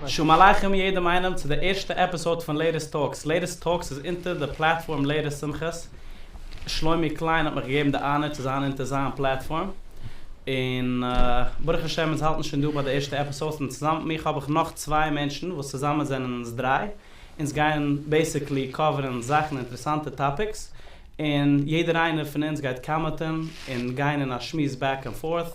שלום עליכם יעדעם איינעם צו די ערשטע episode פון Latest Talks. Latest Talks איז אונטער די platform Latest שמחות. שלומי קליין האט מיך געגעבן די honor צו זיין אונטער זיין platform. און ברוך השם אונז האלטן שוין דא ביי די ערשטע episode און צוזאמען מיט מיך האב איך נאך צוויי מענטשן וואס צוזאמען זענען אונז דריי. אונז גייען basically cover ן זאכן אינטערעסאנטע topics און יעדער איינער פון אונז גייט comment ען און גיין אין א שמועס back and forth.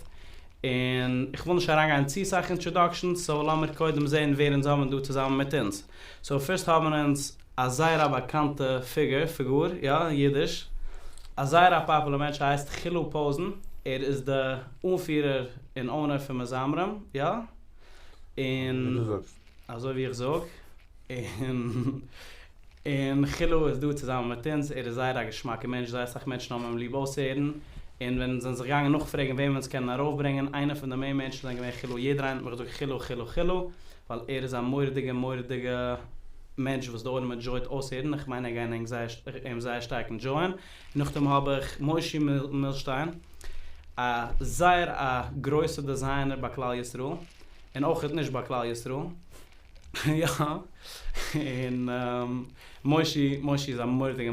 און איך וויל נישט אריינגיין צו סאך introductions, so לאמיר קודם זעהן ווער אונז האבן דא צוזאמען מיט אונז. so first האבן אונז א זייער א באקאנטע פיגור, פיגור, יא, אין אידיש, א זייער א popular מענטש ער הייסט חילו פאזען, ער איז די אנפירער און owner פון מזמרים, יא? און אזוי ווי איך זאג, און און חילו איז דא צוזאמען מיט אונז, ער איז זייער א געשמאקער מענטש, זייער אסאך מענטשן האבן אים ליב אויסצוהערן, און ווען אונז זענען זיך געגאנגען נאכפרעגן וועם אונז קענען ארויפברענגען, איינער פון די main מענטשן זענען געווען חילו, יעדער איינער האט מיר געזאגט חילו חילו חילו, ווייל ער איז א מורא'דיגע מורא'דיגע מענטש וואס די עולם enjoy ט אויסהערן, איך מיין ער גייען ענק זייער אים זייער שטארק enjoy ען. נאכדעם האב איך מושי מילשטיין, א זייער א גרויסע designer ביי כלל ישראל, און אויכעט נישט ביי כלל ישראל, יא, און מושי, מושי איז א מורא'דיגע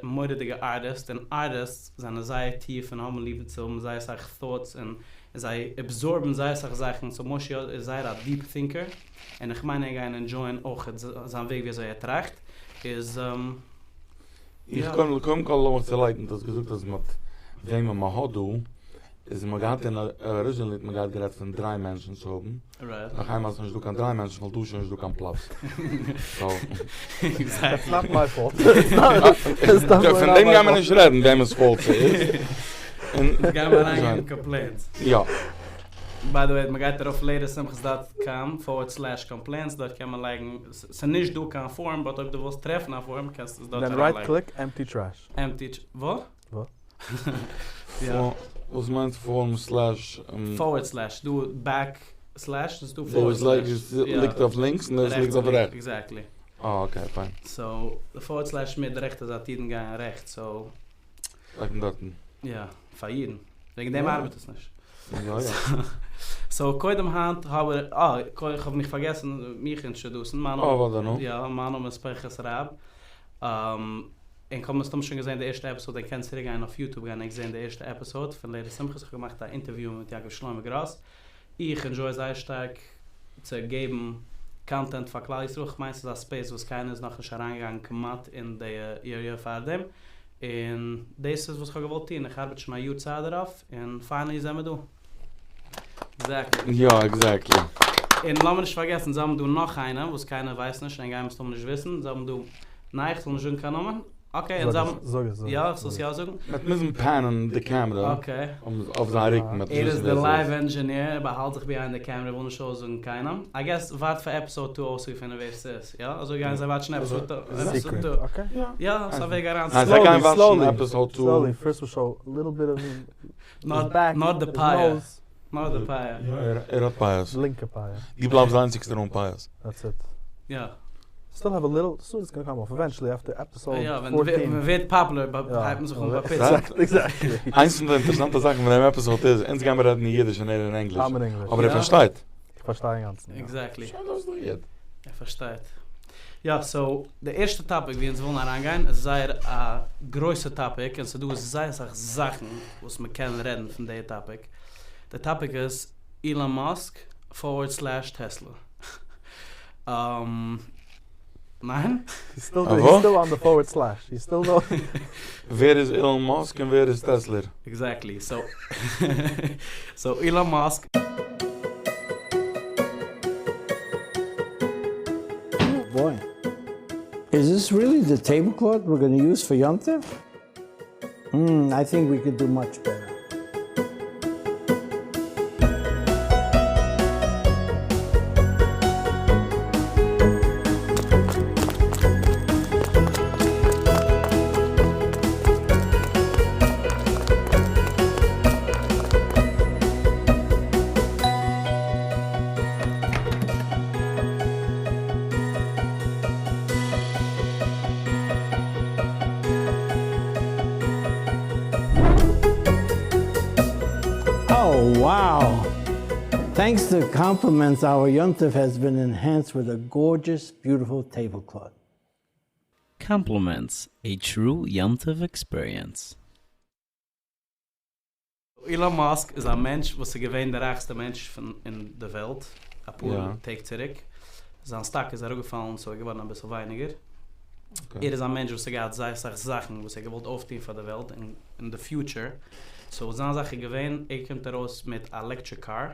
מורא'דיגע ארטיסט, און artists זענען זייער טיף און האבן ליב צו האבן זייער אסאך thoughts און זיי absorb ן זייער אסאך זאכן, so מושי איז זייער א deep thinker, און איך מיין ענק גייען enjoy ען אויכעט זיין וועג ווי אזוי ער טראכט, איז איך קודם קודם כל לאמיך צולייגן, דו האסט געזאגט אז מ'האט וועמען מ'האט דא, איז מ'האט געהאט אין originally האט מען געהאט גערעדט פון דריי מענטשן צו האבן, נאך איינמאל אז ס'נישט דא קיין דריי מענטשן וואלט דא שוין נישט דא קיין פלאץ. That's not my fault. פון דעם גייען מיר נישט רעדן וועמענס fault ס'איז. גייען מיר אריינגעבן complaints. יא. by the way, מ'גייט ארויף latest שמחות dot com forward slash complaints דארט קען מען לייגן, ס'נישט דא קיין form but אויב דו ווילסט טרעפן א form קענסטו עס דארט אריינלייגן. Then right click empty trash. Empty וואס? וואס מיינט form slash? Forward slash, דא back slash איז דא forward slash. דאס ליגט אויף לינקס און דאס ליגט אויף רעכטס. Exactly. אה okay פיין. So די forward slash מיט די רעכטע זייט אידן גייען רעכטס so. לייגט מען דארטן. יא, פאר אידן. וועגן דעם ארבעט עס נישט. יא יא. So קודם היינט האב איך, אה, איך האב מיך פארגעסן מיך introduce ן. אה וואדע נו. יא, מיין נאמען איז פנחס רב. ענק האבן מסתם שוין געזען די ערשטע episode, ענק קענען צוריק גיין אויף YouTube גיין ענק זען די ערשטע episode פון Latest שמחות, איך האב געמאכט א אינטערוויו מיט יעקב שלמה גראס, איך enjoy זייער שטארק צו געבן content פאר כלל ישראל, איך מיין ס'איז א space וואס קיינער איז נאכנישט אריינגעגאנגען כמעט אין די area פארדעם, און דאס איז וואס איך האב געוואלט טון, איך ארבעט שוין א יאר צייט דערויף, און finally זעמער דא. Exactly. יא exactly. און לאמיר נישט פארגעסן, זיי האבן דא נאך איינעם וואס קיינער ווייסט נישט און גייען מסתמא נישט וויסן, זיי האבן דא, ניין איך זאל נישט זאגן קיין נאמען? Okay און זיי האבן, זאג עס, זאג עס. יא איך זאל עס יא זאגן? מ'וועט מוזן pan ען די קעמרע אויף זיין רוקן, מ'וועט נישט ער איז וויסן די ווער ס'איז. Live engineer, ער באהאלט זיך behind די קעמרע, וויל נישט אויסזאגן קיינעם, I guess ווארט פאר episode two אויסצוגעפינען ווער ס'איז, יא? אזוי גייען זיי watch ן episode two. יא, ס'איז א וועג אריין. ניין זיי גייען watch ן episode two. Slowly, first we'll show a little bit of נאר די פאה. נאר די פאה. יא ער האט פאות. לינקע פאה. דו בלייבסט די איינציגסטער אן פאות. That's it. יא. Still have a little, soon it's gonna come off, eventually after episode fourteen. יא, ווען מען ווערט popular הייבט מען זיך אן באפוצן. Exactly. איינס פון די אינטערעסאנטע זאכן פון דעם episode איז, אונז גיימער רעדן אידיש און ער אין ענגליש. I'm in English. אבער ער פארשטייט. איך פארשטיי אינגאנצן, יא. Exactly. שוין דאס איז דאך גוט. ער פארשטייט. יא, so די ערשטע topic ווי אונז ווילן אריינגיין איז זייער א גרויסע topic און ס'דא זייער אסאך זאכן וואס מ'קען רעדן פון די topic. די topic איז אילאן מאסק forward slash טעסלא. ניין? He's still on the forward slash. He's still no. ווער איז אילאן מאסק און ווער איז טעסלער? Exactly. So so אילאן מאסק. Boy. Is this really the tablecloth we're gonna use for Yom Tov? Mm, I think we could do much better. Oh, wow. Thanks to compliments our Yom Tov has been enhanced with a gorgeous beautiful tablecloth. Compliments, a true Yom Tov experience. אילאן מאסק איז א מענטש וואס איז געווען די רייכסטע מענטש פון אין די וועלט אפאר טעג צוריק, זיין סטאק איז אראפגעפאלן סאו איז געווארן אביסל ווייניגער, ער איז א מענטש וואס האט געהאט זייער אסאך זאכן וואס ער האט געוואלט אויפטון פאר די וועלט אין די future, סאו זיין זאך איז געווען ער קומט ארויס מיט א עלעקטריק קאר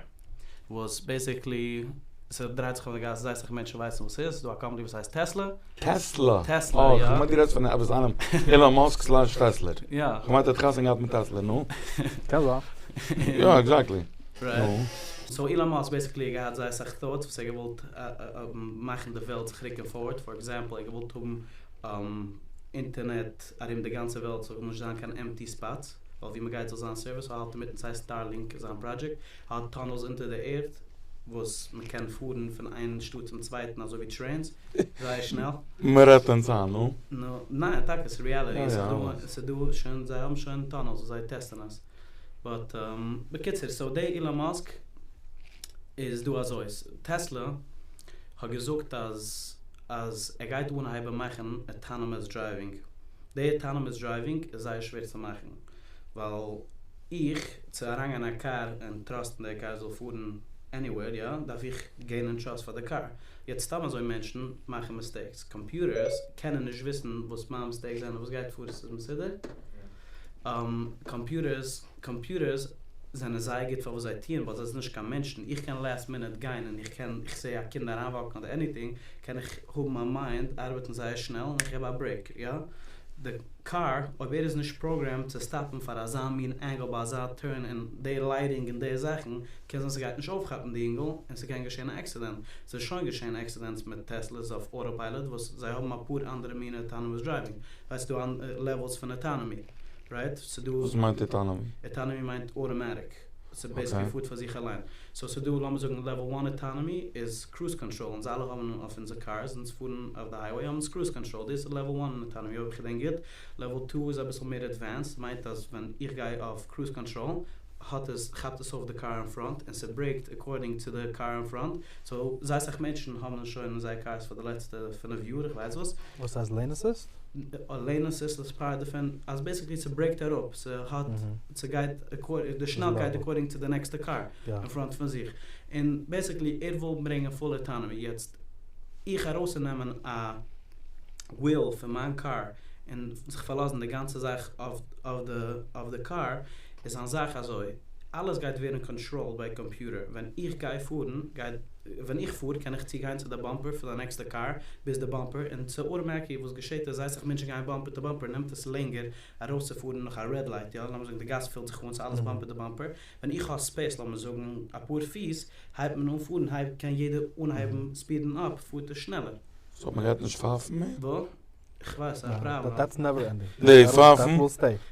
וואס basically ס'דרייט זיך אויף די גאס זייער אסאך מענטשן ווייסן וואס ס'איז, ס'איז דא א קאמפאני וואס הייסט טעסלע. טעסלע? טעסלע, יא. אה, כ'מיין דו רעדסט פון עפעס איינעם אילאן מאסק slash טעסלער. יא. כ'מיין ער האט חתונה געהאט מיט טעסלער, נו. קען זיין. יא, exactly. Right. So אילאן מאסק basically האט געהאט זייער אסאך thoughts וואס ער האט געוואלט מאכן די וועלט זיך רוקן forward, for example ער האט געוואלט האבן אינטערנעט ארום די גאנצע וועלט ס'זאל נישט זיין קיין empty spots, ווייל ווי מ'גייט זאל זיין סערוויס, סאו האלט אינמיטן ס'הייסט סטארלינק זיין פראדזשעקט, האט tunnels אונטער די ערד וואס מען קען פארן פון איין שטאט צום צווייטן אזוי ווי trains זייער שנעל. מען רעדט אונז איין, נו. נו, ניין טאקע ס'איז reality, ס'איז דא שוין זיי האבן שוין tunnels וואס זיי טעסטען עס, but בקיצור so די אילאן מאסק איז דא אזוי, טעסלע האט געזאגט אז אז ער גייט אנהייבן מאכן autonomous driving, די autonomous driving איז זייער שווער צו מאכן ווייל איך, צו אריינגיין אין א קאר און טראסטן די קאר זאל פארן anywhere יא, דארף איך געינען trust פאר די קאר. יעצט סתם אזוי מענטשן מאכן mistakes, קאמפיוטערס קענען נישט וויסן וואס מיין mistakes זענען וואס גייט פאר עס איז מסודר. קאמפיוטערס קאמפיוטערס זענען זייער גוט פאר וואס זיי טוען ווייל זיי זענען נישט קיין מענטשן, איך קען last minute גיין און איך קען איך זעה א קינד אריינוואקן אדער anything קען איך האבן מיין mind ארבעטן זייער שנעל און איך געב א brake יא. די קאר אויב ער איז נישט programmed צו סטאפן פאר אזא מין angle ביי אזא turn און די lighting און די זאכן, קען זיין ס'גייט נישט אויפכאפן די אינגל און ס'קען געשען א accident. ס'איז שוין געשען accidents מיט טעסלעס אויף autopilot וואס זיי האבן אפאר אנדערע מינע autonomous driving. ווייסט ס'דא levels פון autonomy, right? ס'דא. וואס מיינט autonomy? Autonomy מיינט automatic. ס'בעיסיקלי פארט פאר זיך אליין. So ס'דא לאמיר זאגן level one autonomy איז cruise control, אונז אלע האבן אויף אונזער cars, אונז פארן אויף די highway האבן אונז cruise control, דאס איז level one autonomy אויב איך געדענק גוט, level two איז אביסל מער advanced, מיינט אז ווען איך גיי אויף cruise control האט עס כאפט עס אויף די קאר אין front און ס'ברעיקט according צו די קאר אין front, so זייער סאך מענטשן האבן עס שוין אין זייער cars פאר די לעצטע פינף יאר איך ווייס וואס. וואס הייסט lane assist? Lane assist איז part דערפון אז basically ס'ברעיקט אראפ, ס'האט ס'גייט די שנעלקייט according צו די נעקסטע קאר אין front פון זיך, און basically ער וויל ברענגען full autonomy, יעצט איך ארויסצונעמען א wheel פון מיין קאר און זיך פארלאזן די גאנצע זאך אויף די קאר איז זיין זאך אזוי, אלעס גייט ווערן controlled ביי קאמפיוטער, ווען איך גיי פארן גייט ווען איך פאר קען איך צוגיין צו די bumper פון די נעקסטע קאר ביז די bumper און צו automatically וואס געשעט איז זייער סאך מענטשן גייען bumper to bumper נעמט עס לענגער ארויסצופארן נאך א red light, יא, לאמיר זאגן די גאס פילט זיך אן, ס'איז אלעס bumper to bumper, ווען איך האב space, לאמיר זאגן אפאר פיס, הייבט מען אן פארן, הייבט, קען יעדער אנהייבן ספידן up, פארט עס שנעלער. So מ'גייט נישט פייפן מער? וואו? כ'ווייס, ס'איז א פראבלעם. That's never ending. די פייפן?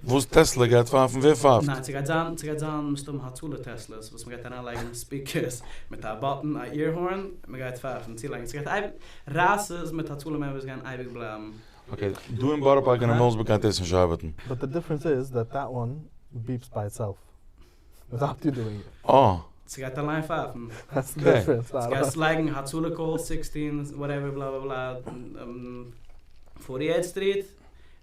וואס טעסלע גייט פייפן? ווער פייפט? ניין, ס'גייט זיין, ס'גייט זיין מסתמא הצלה טעסלעס וואס מ'גייט אריינלייגן speakers מיט א button, א ear horn, מ'גייט פייפן, צולייגן, ס'גייט אייביג, רייסערס מיט הצלה members גייען אייביג בלייבן. Okay, דא אין בארא פארק און אין וויליאמסבורג גייט דאס נישט ארבעטן. But the difference is that that one beeps by itself without you doing it. אה. ס'גייט אליין פייפן. That's the difference. גייסט לייגן הצלה call sixteen whatever בלא בלא בלא forty eight street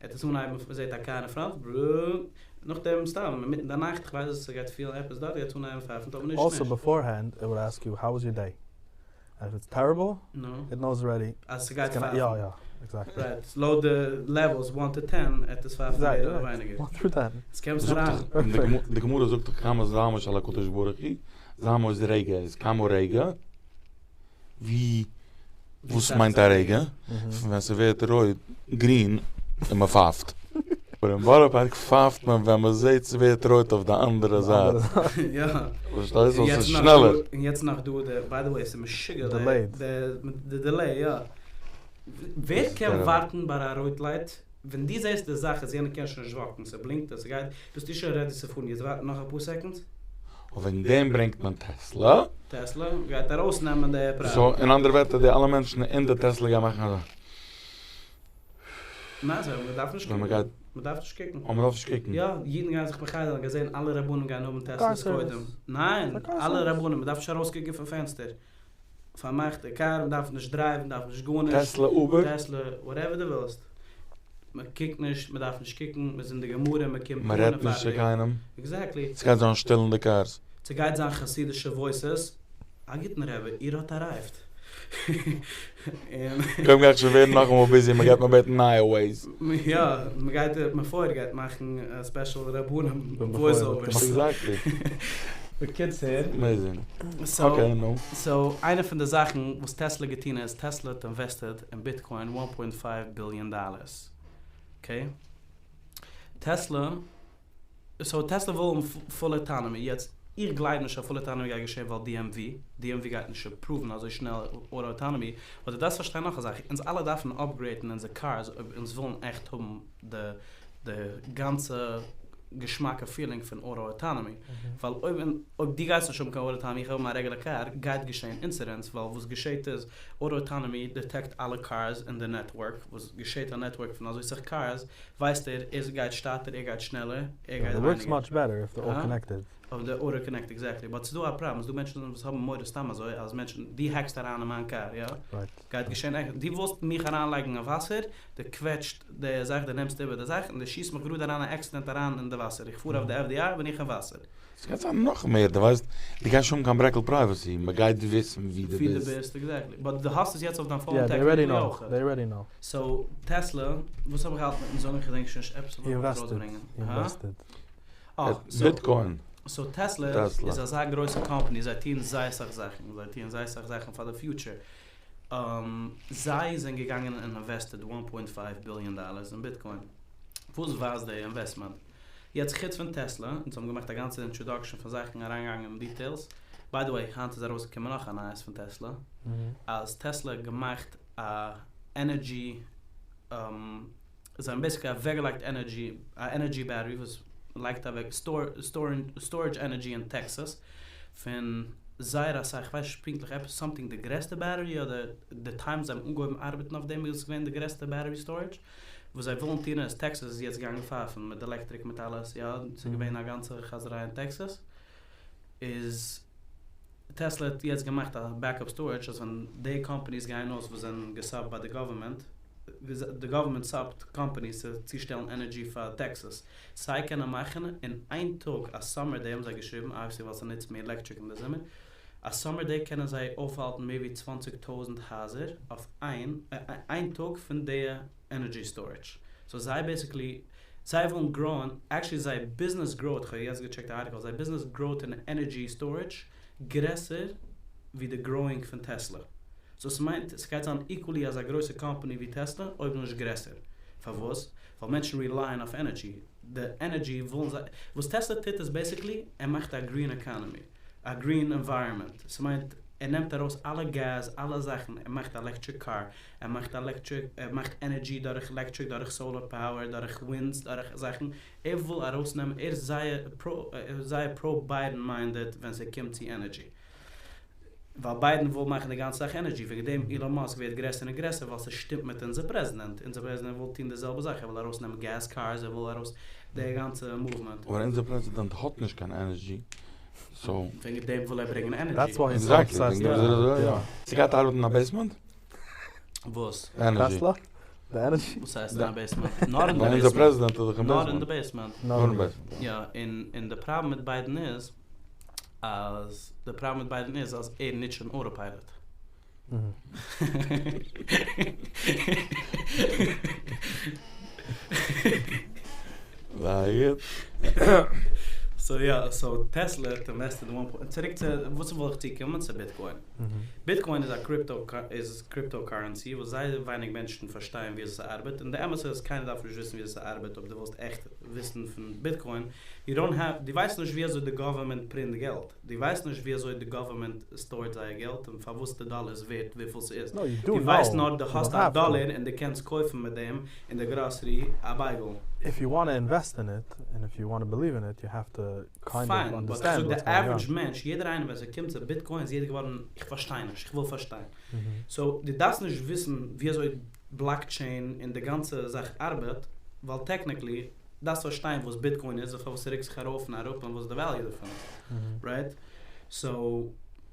עט עס אנהייבן מ'זעט א קאר אין front ברררר נאכדעם סתם אינמיטן די נאכט כ'ווייס אז ס'גייט פילן עפעס דארט גייט עס אנהייבן פייפן טאמער נישט Also beforehand it would ask you how was your day? And if it's terrible, it knows already. אז ס'גייט פייפן. יא יא, exactly. Right, לויט די levels one to ten עט עס פייפן מער אדער ווייניגער. One through ten. עס קען אריין. די גמרא זאגט דאך כמה זעמו של הקדוש ברוך הוא, זעמו איז רגע, איז כמה רגע, ווי, וואס מיינט א רגע? פון ווען ס'ווערט רויט, גרין, און מ'פייפט. אבער אין בארא פארק פייפט מען ווען מ'זעט ס'ווערט רויט אויף די אנדערע זייט. יא. פארשטייסט? ווייל ס'איז שנעלער. און יעצט נאך דא די, by the way ס'איז משוגע די delay יא. ווער קען ווארטן ביי א רויט light ווען דו זעסט די זאך אז יענער קען שוין נישט וואקן, ס'בלינקט און ס'גייט, ביסטו שוין ready צו פארן, יעצט ווארטן נאך אפאר seconds? און וועגן דעם ברענגט מען טעסלא. טעסלא גייט ארויסנעמען די פראבלעם. So אין אנדערע ווערטער די אלע מענטשן אין די טעסלא גייען מאכן אזוי. ניין זיי מ'דארף נישט ווען מ'גייט. מען דארף נישט קוקן. אה, מען דארף נישט קוקן. יא, אידן גייען זיך מחיה זיין, גייסט זען אלע רבנים גייען האבן טעסלעס קודם. ניין, אלע רבנים, מען דארף נישט ארויסקוקן פון פענסטער. פארמאכט די קאר, מען דארף נישט דרייוון, מען דארף נישט גארנישט. טעסלע, אובער? טעסלע, וואטעווער דו ווילסט. מען קוקט נישט, מען דארף נישט קוקן, מען איז אין די גמרא, מען קומט אן מען רעדט נישט צו קיינעם. עקזעקטלי. ס'גייט זיין שטיל אין די קארס. ס'גייט זיין חסידישע וואויסעס. א גוטן רבי, איר האט ארייווט. קודם גיי איך שוין ווערן נאכאמאל ביזי, מען גייט מיר בעטן נייע וועיז. יא, מען גייט, מפואר גייט מאכן ספעשל רבנים וואויס אווערס. עקזעקטלי. בקיצור. עמעיזינג. אקעי נו. סאו, איינע פון די זאכן וואס טעסלע געטון איז, טעסלע האט אינוועסטעד אין ביטקוין וואן פוינט פייוו ביליאן דאלערס. אקעי? טעסלע. סאו טעסלע וויל האבן פול אוטאנאמי, יעצט איך גלייב נישט אז פול אוטאנאמי גייט געשען ווייל DMV, DMV גייט נישט אפראוון אזוי שנעל אוטא אוטאנאמי, באט דו דארפסט פארשטיין נאך א זאך, אונז אלע דארפן אפגרעידן אונזער קארס אויב אונז ווילן עכט האבן די די גאנצע געשמאקע פילינג פון אוטא אוטאנאמי, ווייל אויב אויב דו גייסט נישט האבן קיין אוטא אוטאנאמי איך האב א רעגולער קאר גייט געשען אינצידענטס ווייל וואס געשעט איז אוטא אוטאנאמי דעטעקט אלע קארס אין די נעטווארק וואס געשעט א נעטווארק פון אזוי סאך קארס ווייסט ער, ער גייט שטאטער, ער גייט שנעלער, ער גייט ווייניגער. אויב דעי אלל קאנעקטעד, עקזעקטלי. באט ס'דא א פראבלעם, ס'דא מענטשן וואס האבן מורא סתם אזוי, אז מענטשן, דו האקסט אריין אין מיין קאר, יא? גייט געשען עכט, דו ווילסט מיך אריינלייגן אין וואסער, דו קוועטשט די זאך, דו נעמסט איבער די זאך, און דו שיסט מיך גראד אריין א עקסידענט אריין אין די וואסער, איך פאר אויף די FDR בין איך אין וואסער. ס'גייט זיין נאך מער, דו ווייסט, דו גייסט נישט האבן קיין ברעקל פרייוועסי, מ'גייט וויסן ווי דו ביסט. ווי דו ביסט, עקזעקטלי. באט דו האסט עס יעצט אויף דיין פאון טעקניקלי אויך. סאו, טעסלע, וואס האב איך געהאלטן אינמיטן זאגן? כ'געדענק שוין נישט, עפעס האב איך געוואלט ארויסברענגען. הא? ביטקוין. סאו טעסלע איז אזא גרויסע קאמפאני, זיי טוען זייער אסאך זאכן, זיי טוען זייער אסאך זאכן פאר די פיוטשער. זיי זענען געגאנגען און אינוועסטעד וואן פוינט פייוו ביליאן דאלערס אין ביטקוין. וואס ווייזט די אינוועסטמענט? יעצט חוץ פון טעסלע, אונז האבן געמאכט א גאנצע אינטראדאקשען פון זאכן אריינגעגאנגען אין דיטעילס, ביי די וועי היינט איז ארויסגעקומען נאך א נייעס פון טעסלע, אז טעסלע האט געמאכט א ענערדזשי, זיי האבן בעיסיקלי אוועקגעלייגט ענערדזשי, א ענערדזשי בעטערי וואס לייגט אוועק סטארעדזש ענערדזשי אין טעקסאס, פון זייער אסאך, כ'ווייס נישט פונקטליך, עפעס סאמטינג די גרעסטע בעטערי אדער די טיים זיי האבן אנגעהויבן ארבעטן אויף דעם איז עס געווען די גרעסטע בעטערי סטארעדזש. וואס זיי ווילן טון איז, טעקסאס איז יעצט געגאנגען פייפן מיט עלעקטריק מיט אלעס, יא, ס'איז געווען א גאנצע חזיריי אין טעקסאס, איז טעסלע האט יעצט געמאכט א בעקאפ סטארעדזש אז ווען די קאמפאניס גייען אויס וואס זענען געסאבט ביי די גאווערמענט, די גאווערמענט סאבט קאמפאניס צו צושטעלן ענערדזשי פאר טעקסאס, זיי קענען מאכן אין איין טאג א סאמער דעי האבן זיי געשריבן, אבוויעסלי ווייל ס'נוצט מער עלעקטריק אין די זומער, א סאמער דעי קענען זיי אויפהאלטן מער ווי צוואנציג טויזנט הייזער אויף איין איין טאג פון די ענערדזשי סטארעדזש. סאו זיי בעסיקלי זיי ווילן גראוען, עקשעלי זייער ביזנעס גראוט, כ'האב יעצט געטשעקט א ארטיקל, זייער ביזנעס גראוט אין ענערדזשי סטארעדזש גרעסער ווי די גראואינג פון טעסלע. סאו ס'מיינט ס'גייט זיין איקוועלי אזא גרויסע קאמפאני ווי טעסלע אויב נישט גרעסער. פארוואס? ווייל מענטשן רילייען אויף ענערדזשי. די ענערדזשי ווילן זיי, וואס טעסלע טוט איז בעסיקלי ער מאכט א גרין עקאנעמי. א גרין ענווייראמענט, ס'מיינט ער נעמט ארויס אלע געז אלע זאכן, ער מאכט עלעקטריק קאר, ער מאכט עלעקטריק, ער מאכט ענערדזשי דורך עלעקטריק דורך סאלאר פאוער דורך ווינדס דורך זאכן, ער וויל ארויסנעמען, ער איז זייער פרא, זייער פרא ביידען מיינדעד ווען ס'קומט צו ענערדזשי. ווייל ביידען וויל מאכן די גאנצע זאך ענערדזשי, וועגן דעם אילאן מאסק ווערט גרעסער און גרעסער ווייל ס'שטימט מיט אונזער פרעזידענט, אונזער פרעזידענט וויל טון די זעלבע זאך, ער וויל ארויסנעמען געז קארס, ער וויל ארויס די גאנצע מאוומענט. אבער אונזער פרעזידענט האט נישט קיין ענערדזשי, סאו. וועגן דעם וויל ער ברענגען ענערדזשי. עקזעקטלי, וועגן דעם וויל ער יא. ס'גייט ארבעטן אין א בעיסמענט? וואס? ענערדזשי. וואס הייסט אין א בעיסמענט? נאר אין די ווייל אונזער פרעזידענט איז דאך אין בעיסמענט. נאר אין די בעיסמענט. נאר אין בעיסמענט. יא, און די פראבלעם מיט ביידען איז אז די פראבלעם מיט ביידען איז אז ער נוצט שוין אוטא פיילעט. זייער גוט. סאו יא, סאו טעסלע האט אינוועסטעד וואן פוינט, צוריק צו וואס וויל איך צוקומען צו ביטקוין. ביטקוין איז א קריפטא איז קריפטא קארענסי וואס זייער ווייניג מענטשן פארשטייען ווי אזוי ס'ארבעט, און די אמת איז קיינער דארף נישט וויסן ווי אזוי ס'ארבעט אויב דו ווילסט עכט וויסן פון ביטקוין, יו דאנט העוו, דו ווייסט נישט ווי אזוי די גאווערמענט פרינט געלט, דו ווייסט נישט ווי אזוי די גאווערמענט סטארט זייער געלט און פארוואס די דאלער איז ווערט וויפיל ס'איז, דו ווייסט נאר דו האסט א דאלער און דו קענסט קויפן מיט דעם אין די גראסערי א בייגל. איף יו וואנט טו אינוועסט אין איט, און איף יו וואנט טו בעליוו אין איט, יו העוו טו קיינד אוו פיין, באט אנדערסטענד כ'זאג וואטס די גאוינג אן. עווערידזש מענטש, יעדער איינער ווען ס'קומט צו ביטקוין איז יעדער געווארן איך פארשטיי נישט, איך וויל פארשטיין. סאו דו דארפסט נישט וויסן ווי אזוי בלאקטשעין און די גאנצע זאך ארבעט. ווייל technically דארפסט פארשטיין וואס Bitcoin איז און פארוואס ס'רוקט זיך ארויף און אראפ און וואס די value דערפון איז. Right? So,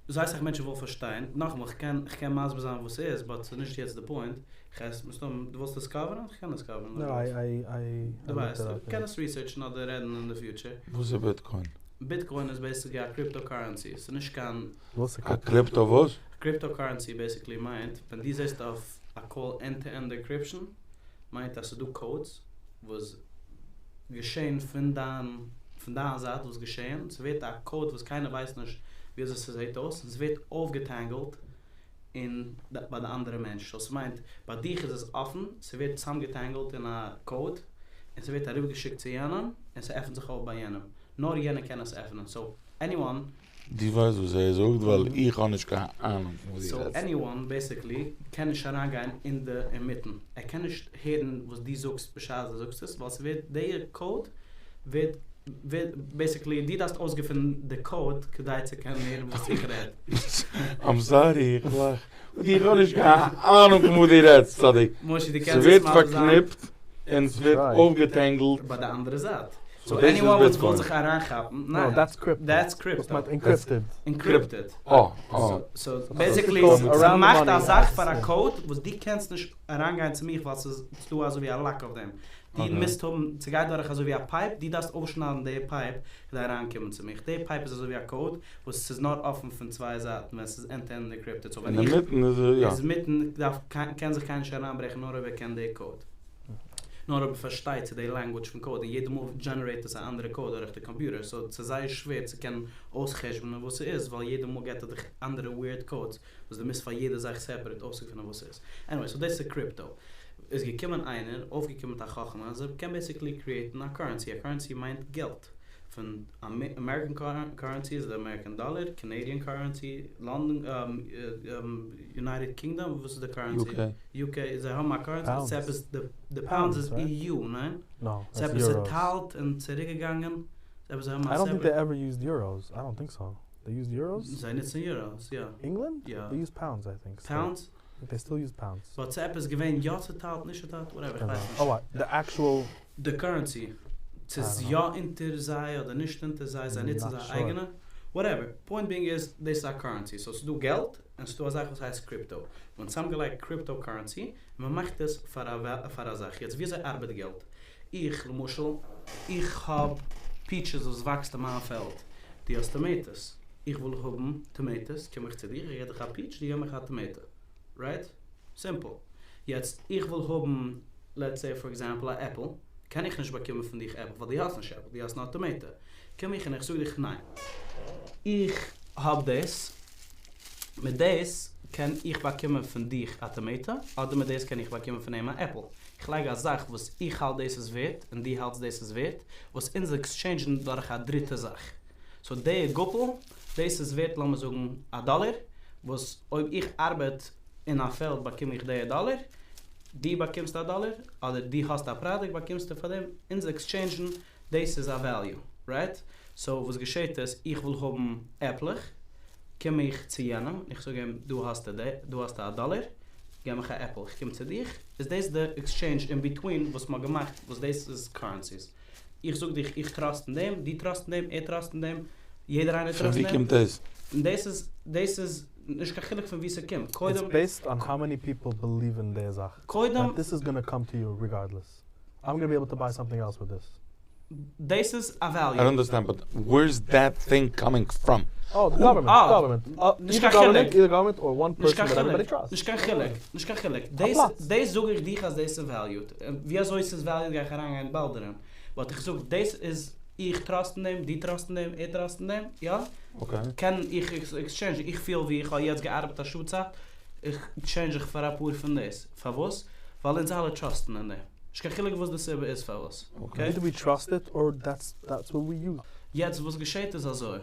זייער אסאך מענטשן ווילן פארשטיין. נאכאמאל, איך קען, איך קען מסביר זיין וואס ס'איז, but ס'איז נישט יעצט די point. איך הייס, מסתם, דו ווילסט עס cover ן? איך קען עס cover ן. No, I דו looked ווייסט, it up, קען yeah. עס research ן אדער רעדן in the future. וואס איז Bitcoin? Bitcoin איז basically א cryptocurrency. ס'איז נישט קיין וואס איז א crypto וואס? Cryptocurrency basically מיינט, ווען דו זעסט אויף א call end-to-end encryption, מיינט אז ס'איז דא codes וואס געשען פון דיין זייט וואס געשען, ס'ווערט א code וואס קיינער ווייסט נישט ווי אזוי ס'זעט אויס, און ס'ווערט אויפגע tangled אין ביי די אנדערע מענטש. So ס'מיינט, ביי דיך איז עס אפן, ס'ווערט צוזאמגע tangled אין א code, און ס'ווערט אריבערגעשיקט צו יענעם, און ס'עפנט זיך אויף ביי יענעם. נאר יענער קען עס עפענען. So, anyone דו ווייסט וואס ער זאגט, ווייל איך האב נישט קיין אהנונג פון וואס דו So רעדסט. anyone basically קען נישט אריינגיין אין די אינמיטן. ער קען נישט הערן וואס דו זאגסט בשעת דו זאגסט עס, ווייל ס'ווערט די code ווערט basically דו דארפסט אויסגעפינען די code כדי צו קענען הערן וואס איך רעד. I'm sorry, איך לאך. איך האב נישט קיין אהנונג פון וואס דו רעדסט, צדיק. מושי, דו קענסט ס'ווערט עס מסביר זיין. פארקניפט און ס'ווערט Try. אויפגע tangled. ביי די אנדערע זייט. So So this is anyone וואס וויל Bitcoin. זיך אריינכאפן, No, ניין. that's crypto. That's וואס crypto. מיינט encrypted. Encrypted. Oh. So basically, It's around the ס'מאכט money, א זאך yes. פאר א code, וואס דו קענסט נישט אריינגיין צו מיר, ווייל ס'איז דא אזוי ווי א lock אויף דעם. דו מוזט האבן, ס'גייט דורך אזוי ווי א pipe, דו דארפסט אויפשניידן די pipe, כדי אריינקומען צו מיר. די pipe איז אזוי ווי א code, וואס ס'איז נאר אפן פון צוויי זייטן, ווען ס'איז end-to-end encrypted. So ווען אין איך מיטן איז, יא. איז מיטן, דארף, קען זיך קיינער נישט אריינברעכן, נאר אויב ער קען די code. נאר אויב ער פארשטייט צו די language פון code, און יעדע מאל generate עס א אנדערע code דורך די computer. So ס'איז זייער שווער צו קענען אויסחשבונען וואס ס'איז, ווייל יעדע מאל געט ער דיך אנדערע weird codes, וואס דו מוזט פאר יעדע זאך separate אויסגעפינען וואס ס'איז. Anyway, so דאס איז crypto. איז געקומען איינער, אויפגעקומען מיט א חכמה, אז ער קען basically create ן א currency. א currency מיינט געלט. פון American currency איז the American dollar, Canadian currency, London, United Kingdom, וואס איז די currency? UK. UK, זיי האבן א currency, Pounds. ס'עפעס, the pounds איז Pounds, right? EU, ניין? No, that's ס'עפעס euros. צעטיילט און צוריקגעגאנגען. ס'עפעס זיי האבן א I don't think they separate ever used euros. I don't think so. They used euros? זיי נוצן euros, יא. England? Ja. They use pounds, I think. Still. Pounds? I think they still use pounds. But ס'עפעס געווען יא צעטיילט, נישט צעטיילט, whatever, איך קען ווייס זיין. נישט. Oh, what? The actual The currency. ס'איז I don't יא אונטער זיי אדער נישט אונטער זיי, זיי נוצן Not זייער sure. אייגענע. Whatever. Point being is, דאס איז א currency. So ס'איז דא געלט, און ס'איז דא א זאך וואס הייסט crypto. מ'האט צוזאמגעלייגט cryptocurrency, און מ'מאכט עס פאר א זאך. יעצט, ווי אזוי ארבעט געלט? איך, למשל, איך האב peaches וואס וואקסט אין מיין פעלד. דו האסט tomatoes. איך וויל האבן tomatoes, קום איך צו דיר, איך געב דיך א peach, דו געב מיך א tomato. Right? Simple. יעצט, איך וויל האבן, let's say for example, א apple. קען איך נישט באקומען פון דיך apple, ווייל דו האסט נישט apple, דו האסט נאר tomato. קום איך און איך זאג דיך, ניין. איך האב דאס, מיט דאס קען איך באקומען פון דיך א tomato, אדער מיט דאס קען איך באקומען פון אים א apple. איך לייג א זאך וואס איך האלט דאס איז ווערט, און דו האלטסט דאס איז ווערט, וואס אונז exchange ן דורך א דריטע זאך. So די גאפל, דאס איז ווערט, לאמיר זאגן, א דאלער, וואס אויב איך ארבעט אין א פעלד, באקום איך די דאלער, דו באקומסט א דאלער, אדער דו האסט א product, באקומסטו פאר דעם, אונז exchange ן, דאס איז א value, right? So וואס געשעט איז, איך וויל האבן עפלעך, קום איך צו יענעם, איך זאג אים, דא האסטו די, דא האסטו א דאלער, געב מיך א apple, איך קום צו דיך, איז דאס די exchange in between, וואס מ'האט געמאכט, וואס דאס איז currencies. איך זאג דיך, איך trust אין דעם, דו trust אין דעם, ער trust אין דעם, יעדער איינער פון trust ווי אין דעם. קומט דאס? און דאס איז נישט קיין חילוק פון וואו ס'קומט. קודם It's based on how many people believe in די זאך. קודם That this is gonna come to you regardless. I'm gonna be able to buy something else with this. This is a value. I don't understand, but where's that thing coming from? Oh, the government. Ah. Government. נישט Either קיין government, חילוק. either government or one נישט person קיין that everybody חילוק. trusts. נישט קיין חילוק. נישט קיין חילוק. א דאס פלאץ. דאס זאג איך דיך אז דאס איז valued. ווי אזוי איז עס valued, גיי איך אריינגיין באלד דערין. But איך זאג, דאס איז, איך trust אין דעם, דו trust אין דעם, ער trust אין דעם, יא? Okay. קען איך exchange, איך פיל ווי איך האב יעצט געארבעט א שעה צייט, איך exchange איך פאר א פאר פון דאס. פארוואס? ווייל אונז אלע trust ן אין דעם. נישט קיין חילוק וואס די סיבה איז פארוואס. Okay. Okay? Either we trust it or that's what we use. יעצט וואס געשעט איז אזוי.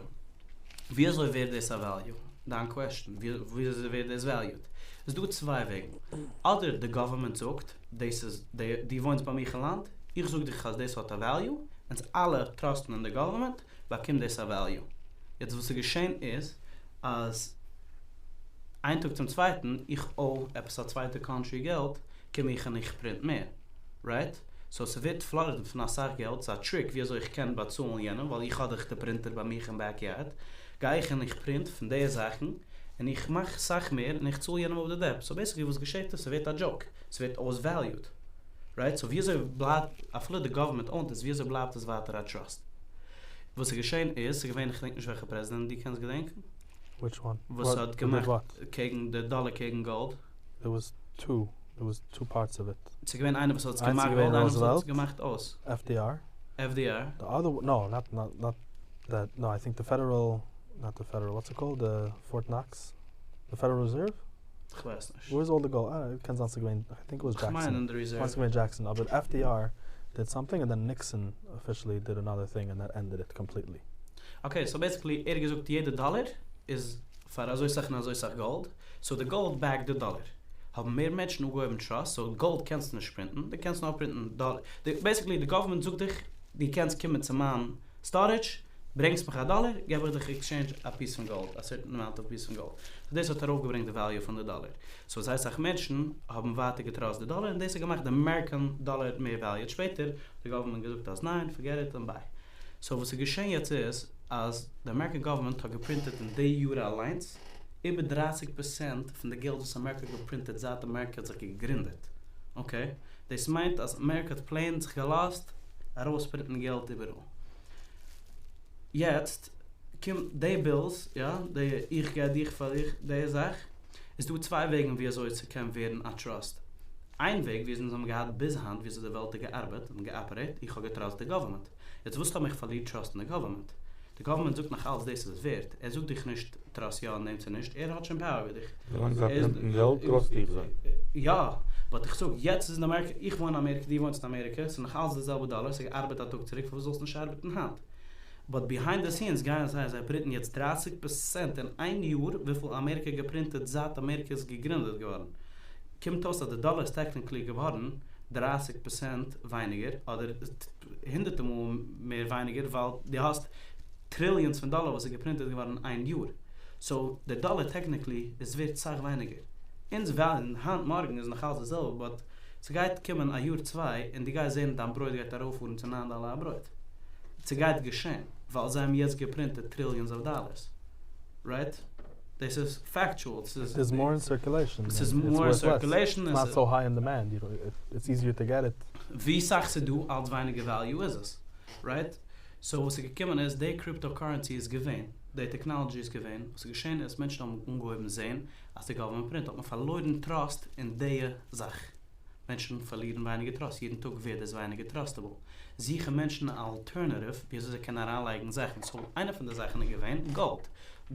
ווי אזוי ווערט דאס א value? דיין question. ווי אזוי ווערט דאס valued? עס דא צוויי וועגן. אדער the government זאגט, דאס איז, דו וואוינסט ביי מיר אין לאנד, איך זאג דיך, אז דאס האט א value, אונז אלע trust ן אין the government, באקומט דאס א value. יעצט וואס איז געשען איז, אז איין טאג צום צווייטן, איך owe עפעס א צווייטע country געלט, קום איך און איך print מער. Right? סאו ס'ווערט flooded פון אסאך געלט, ס'איז א trick ווי אזוי איך קען באצאלן יענעם, ווייל איך האב דאך די printer ביי מיך אין backyard, גיי איך און איך print פון די זאכן, און איך מאך סאך מער, און איך צאל יענעם אפ די debt. So basically וואס געשעט איז, ס'ווערט א joke, ס'ווערט אויס valued. Right? So ווי אזוי בלייבט, אפילו די government ownט עס, ווי אזוי בלייבט עס ווייטער א trust? וואס איז געשען איז, ס'איז געווען, איך געדענק נישט וועלכע פרעזידענט, דו קענסט געדענקען? Which one? וואס האט געמאכט קעגן די דאלער קעגן gold? There was two. There was two parts of it. ס'איז געווען איינער וואס האט עס געמאכט gold, איינער וואס האט עס געמאכט אויס. FDR. FDR. The other one, no, not that, no, I think the federal, not the federal, what's it called? The Fort Knox? The Federal Reserve? איך ווייס נישט. Where's all the gold? קען זיין ס'איז געווען, I think it was איך מיין Jackson. אין די Reserve. איך מיין ס'איז געווען Jackson, אבער FDR did something and then Nixon officially did another thing and that ended it completely. Okay, so basically ער האט געזאגט יעדע דאלער איז פאר אזוי סאך און אזוי סאך gold, so די gold backed די דאלער. האבן מער מענטשן אנגעהויבן trust, so gold קענסטו נישט printן, דו קענסט נאר printן דאלער. Basically די government זאגט דיך, דו קענסט קומען צו מיין storage, ברענגסט מיך א דאלער, געב איך דיך exchange א piece פון gold, א certain amount of piece פון gold. So דאס האט ארויפגעברענגט די value פון די דאלער. So זייער סאך מענטשן האבן ווייטער געטראסט די דאלער און דאס האט געמאכט די American דאלער מער valued. שפעטער האט די government געזאגט אז ניין, forget it and bye. So וואס איז געשען יעצט איז, אז די American government האט געפרינטעט אין די יאר אליינס איבער 30% פון די געלט וואס אמעריקע האט געפרינטעט זייט אמעריקע האט זיך געגרינדעט. Okay? דאס מיינט אז אמעריקע האט plain זיך געלאזט ארויספרינטן געלט איבעראל. יעצט קומט די bills, יא, די איך גיב דיך פאר דיך, די זאך, איז דא צוויי וועגן ווי אזוי ס'קען ווערן א trust. איין וועג ווי אזוי אונז האבן געהאט ביז היינט, ווי אזוי די וועלט האט געארבעט און געאפערעיט, איך האב געטראסט די government. יעצט וואס האב איך פארלירט trust אין די government? די government זאגט נאך אלץ דאס איז ווערט. ער זאגט דיך נישט trust יא און נעם צו נישט, ער האט שוין power איבער דיך. ווילאנג זיי printן געלט, trust איך זיי. יא, but איך זאג, יעצט איז אין אמעריקע, איך וואוין אין אמעריקע, דו וואוינסט אין אמעריקע, ס'איז נאך אלץ די זעלבע דאלער, ס'האט געארבעט א טאג צוריק, פארוואס זאלסט נישט ארבעטן היינט? But behind the scenes גייען זיי, זיי printן יעצט 30% אין איין יאר, וויפיל אמעריקע געפרינטעט זייט אמעריקע איז געגרינדעט געווארן. קומט אויס אז די דאלער איז technically געווארן 30% ווייניגער, אדער הונדערטער מאל מער ווייניגער, ווייל דו האסט trillions פון דאלער וואס איז געפרינטעט געווארן אין איין יאר. So, דער דאלער technically איז ווערט סאך ווייניגער. אונז וועלן היינט מארגן איז נאך אלץ די זעלבע, but ס'גייט קומען א יאר צוויי און דו גייסט זען דיין ברויט גייט ארויפפארן צו 9 דאלער א ברויט. ס'גייט געשען, ווייל זיי האבן יעצט געפרינטעט trillions of dollars. Right? This is factual. This is There's more in circulation. This is It's more in worth less. circulation. It's not so high in demand. It's easier to get it. ווי סאך ס'דא, אלץ ווייניגער value איז עס. Right? So וואס איז געקומען איז, די cryptocurrency איז געווען, די technology איז געווען, וואס איז געשען איז, מענטשן האבן אנגעהויבן זען, אז די government print, האט מען פארלוירן trust אין די זאך. מענטשן פארלירן ווייניגער trust, יעדן טאג ווערט עס ווייניגער trustable. זוכן מענטשן אן alternative, ווי אזוי זיי קענען אריינלייגן זאכן. So, איינע פון די זאכן איז געווען gold.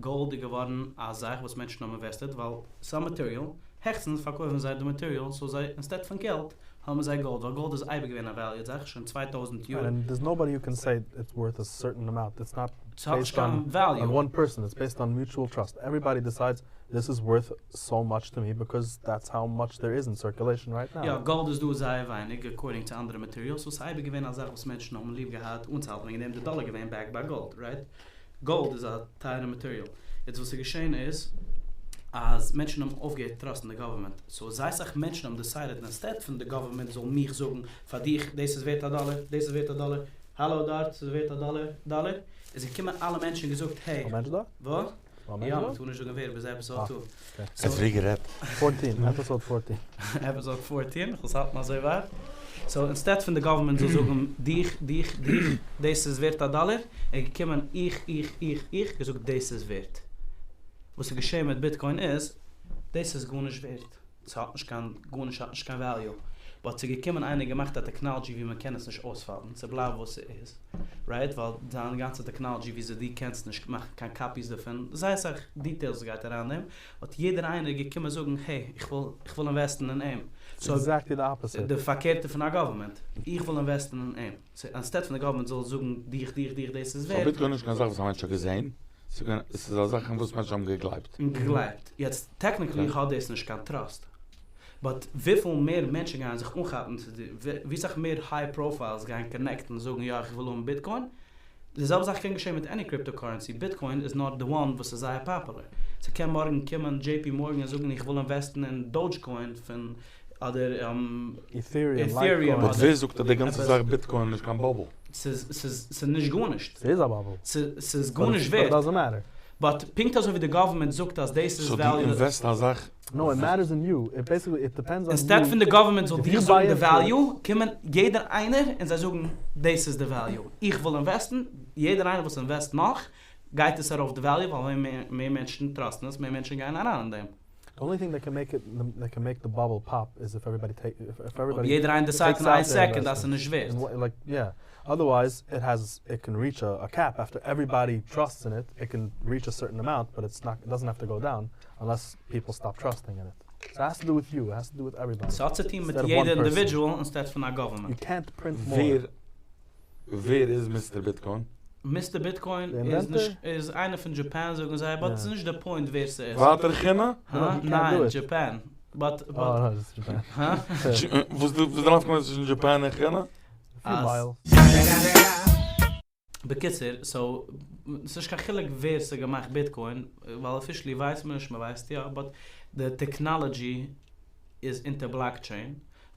Gold איז געווארן א זאך וואס מענטשן האבן invested, ווייל some material, העכסטנס פארקויפן זיי די material, so זיי, instead פון געלט, האבן זיי gold, ווייל gold איז אייביג געווען א valued זאך, שוין 2000 יאר. And there's nobody who can say it's worth a certain amount. It's not ס'האט based קיין value. on one person, it's based on mutual trust. Everybody decides this is worth so much to me because that's how much there is in circulation right now. יא, gold איז דא זייער ווייניג, according to אנדערע materials. So ס'איז אייביג געווען א זאך וואס מענטשן האבן ליב געהאט אנצוהאלטן, וועגן דעם די דאלער געווען backed by gold, right? Gold איז א טייערע material. יעצט וואס איז געשען איז, אז מענטשן האבן אויפגעהערט trustן די government. So זייער סאך מענטשן האבן decided, instead פון די government זאל מיך זאגן, פאר דיך, דאס איז ווערט א דאלער, דאס איז ווערט א דאלער, האלא דארט, ס'איז ווערט א דאלער, דאלער. איז געקומען אלע מענטשן געזאגט, hey. א מענטש דא? וואס? א מענטש יא, דא? מיר טוען נישט זאגן ווער, ביז episode Ah, 2. okay. So, עס ווי גערעדט. 14, episode 14. Episode 14, איך האלט מאל אזוי ווייט. So, instead פון די government זאל זאגן, דיך, דיך, דיך, דאס איז ווערט א דאלער, איז געקומען איך, איך, איך, איך, געזאגט, דאס איז ווערט. וואס איז געשען מיט Bitcoin איז, דאס איז גארנישט ווערט. עס האט נישט קיין, גארנישט האט נישט קיין value. But ס'איז געקומען איינער געמאכט א technology ווי מען קען עס נישט אויספאלשן. ס'בלייבט וואס ס'איז. Right? ווייל זיין גאנצע technology, ווי דו קענסט נישט מאכן קיין copies דערפון. זייער סאך details גייט אריין דעם. האט יעדער איינער געקומען זאגן, hey, איך וויל investן אין אים. So exactly the opposite. די פארקערטע פון א government. איך וויל investן אין אים. So, instead פון די government זאל זאגן, דיך, דיך, דיך, דאס איז So ווערט. Bitcoin איז נישט קיין זאך וואס א מענטש האט געזען. עס איז א זאך אין וואס מענטשן האבן געגלייבט. געגלייבט. יעצט, technically Okay. האט דאס נישט קיין trust. But וויפיל מער מענטשן גייען זיך אנכאפן צו די, ווי סאך מער high profiles גייען connectן און זאגן, יא, איך וויל האבן Bitcoin. די זעלבע זאך קען געשען מיט any cryptocurrency. Bitcoin is not the one וואס איז זייער popular. ס'קען מארגן קומען JP Morgan און זאגן, איך וויל investן אין Dogecoin פון אדער Ethereum, Ethereum But אדער ווער זאגט אז די גאנצע עפעס. זאך Bitcoin איז קיין bubble? ס'איז ס'איז ס'איז נישט גארנישט. ס'איז א bubble. ס'איז גארנישט But it ווערט. doesn't matter. But פונקט אזוי ווי די government זאגט אז דאס איז So דו value. invest א זאך. No, it matters in you. It basically, it depends on Instead you. פון די government זאל If דיר you זאגן buy די into it- value, קומען יעדער איינער און זיי זאגן דאס איז די value. איך וויל invest ן, יעדער איינער וואס invest נאך, גייט עס ארויף די value, ווייל מער מער מענטשן trust ן עס, מער מענטשן גייען אריין אין דעם. The only thing that can make it, that can make the bubble pop is if everybody take, if אויב everybody יעדער איינער decide takes אין איין out their second, אז ס'איז investment. נישט ווערט. And like, yeah. Otherwise, it has, it can reach a cap. After everybody trusts in it, it can reach a certain amount, but it's not, it doesn't have to go down unless people stop trusting in it. So it has to do with you. It has to do with everybody. ס'האט צו טון מיט Instead of יעדער one person. individual instead פון א government. You can't print more. ווער איז Mister Bitcoin? Mister Bitcoin The איז inventor? נישט, איז איינער פון Japan, זאגן זיי, but Yeah. ס'איז נישט דער point ווער ס'איז. ווייטער כינע? Huh? No, he can't ניין, do it. Japan. But, Oh, but, no, it's Japan. Huh? וואס דו, וואס דער נפקא צווישן Japan און כינע? A few miles. בקיצור, so, ס'איז נישט קיין חילוק ווער ס'האט געמאכט Bitcoin, ווייל officially ווייסט מען נישט, מען ווייסט יא, but the technology איז אונטער blockchain,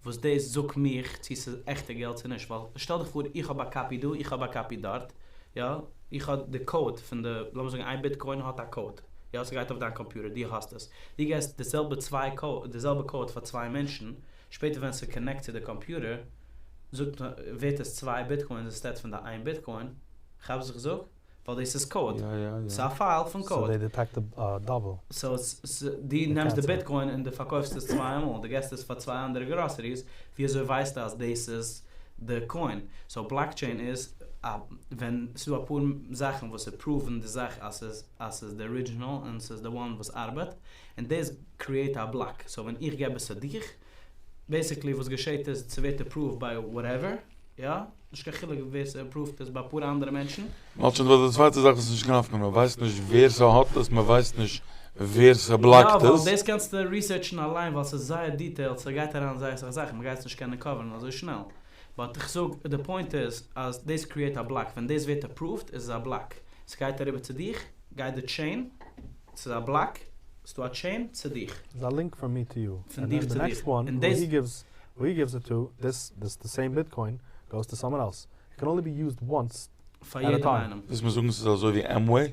וואס דאס זאגט מיך, צי ס'איז עכטע געלט צי נישט, ווייל שטעל דיך פאר, איך האב א copy דא, איך האב א copy דארט, יא, איך האב די code פון די, לאמיר זאגן, איין Bitcoin האט א code, יא, ס'גייט אויף דיין computer, דו האסט עס. דו געבסט די זעלבע צוויי code, די זעלבע code פאר צוויי מענטשן, שפעטער ווען ס'connect צו די computer, זאגט, ווערט עס צוויי Bitcoins instead פון די איין Bitcoin. כאפסט וואס איך זאג? ווייל דאס איז code. יא, יא, יא. ס'איז א file פון So code. they detect the double. So דו נעמסט די cancel. Bitcoin און דו פארקויפסט עס צוויי מאל, דו געבסט עס פאר צוויי אנדערע groceries, וויאזוי ווייסטו אז דאס איז די coin? So blockchain איז, ווען ס'דא אפאר זאכן וואס approve ן די זאך אז ס'איז, אז ס'איז די original און ס'איז the one וואס ארבעט, און דאס create א block. So ווען איך געב עס צו דיך, basically וואס געשעט איז, ס'ווערט approved by whatever, יא? נישט קיין חילוק ווער ס'approved עס ביי אפאר אנדערע מענטשן. מ'האט שוין די צווייטע זאך וואס נישט קיין נפקא מינה, מען ווייסט נישט ווער ס'האט עס, מען ווייסט נישט ווער ס'block ט יא, ווייל עס. דאס קענסטו research ן אליין, ווייל ס'איז זייער detailed, ס'גייט אריין זייער אסאך זאכן, מ'גייט עס נישט קענען cover ן אזוי שנעל. But איך זאג, the point איז, אז דאס create א block, ווען דאס ווערט approved, איז עס א block. ס'גייט אריבער צו דיך, גייט די chain, ס'איז א block, ס'דא א chain צו דיך. There's a link from me to you. פון And דיך then the צו next דיך. one, And who this he gives, who he gives it to, this the same Bitcoin goes to someone else. It can only be used once. פאר At a יעדן time. איינעם. דאס מיר זאגן, ס'איז אזוי ווי Amway.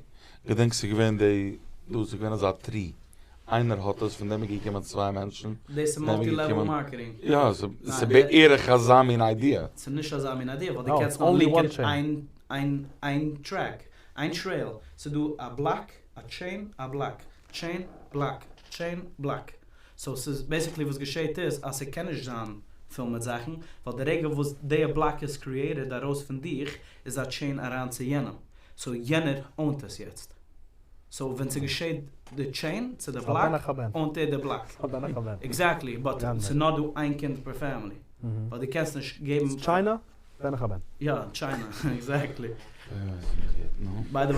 געדענקסט, ס'איז געווען די, דא איז געווען אזא tree. איינער האט עס, פון דעם איז געקומען צוויי מענטשן. דאס איז פון דעם איז multi-level געקומען- marketing. יא, ס'איז ניין, ס'איז בערך אזא מין idea. ס'איז נישט אזא מין idea, ווייל דו No, קענסט it's נאר only link ען one chain. איין, איין, איין track, איין trail. ס'דא א block, א chain, א block. Chain, block, chain, block. So ס'איז basically וואס געשעט איז, אז ס'קען נישט זיין פיל מיט זאכן, ווייל די רגע וואס דער block איז created ארויס פון דיך, איז א chain אריין צו יענעם. So יענער own ט עס יעצט. So ווען ס'געשעט די chain צו די ס'איז block, א בן אחר בן. own ט ער די block. ס'איז א בן אחר בן. Exactly, but גאנץ ס'איז נאר דא איין קינד per family. ווייל דו קענסט נישט געבן It's China, בן אחר בן. יא, China, exactly. No. By the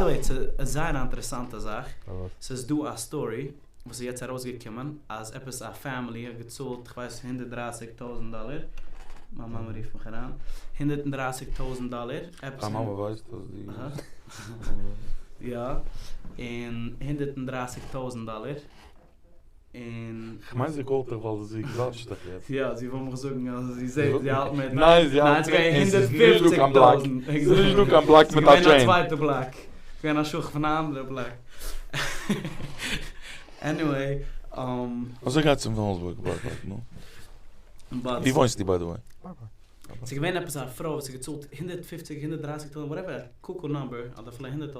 way, ס'איז א זייער אינטערעסאנטע זאך. וואס? ס'איז דא א story, וואס איז יעצט ארויסגעקומען, אז עפעס א family האט געצאלט, איך ווייס, 130.000 דאלאר. מיין מאמע רופט מיך אריין. 130.000 דאלאר. עפעס דיין מאמע ווייסט, אז די אהא. יא, און 130.000 דאלאר. און איך מיין, זי call ט דיך, ווייל זי קלאטשט דיך יעצט. יא, זי וויל מיך זאגן, אז זי זעט, זי האלט מיט. ניין, זי ניין, האלט ס'איז געווען מיט. ס'איז נישט דא קיין block. 150.000. ס'איז נישט דא קיין block מיט א ס'איז געווען א chain. צווייטע block. ס'איז געווען א שוך פון אן אנדערע block. Anyway, אזוי גייט צום וויליאמסבורג block, block, no? But ווי וואוינסטו, by the way? ס'איז געווען עפעס א פרוי, וואס האט געצאלט 150, 130.000, whatever, cuckoo number, אדער פילייכט 100.000,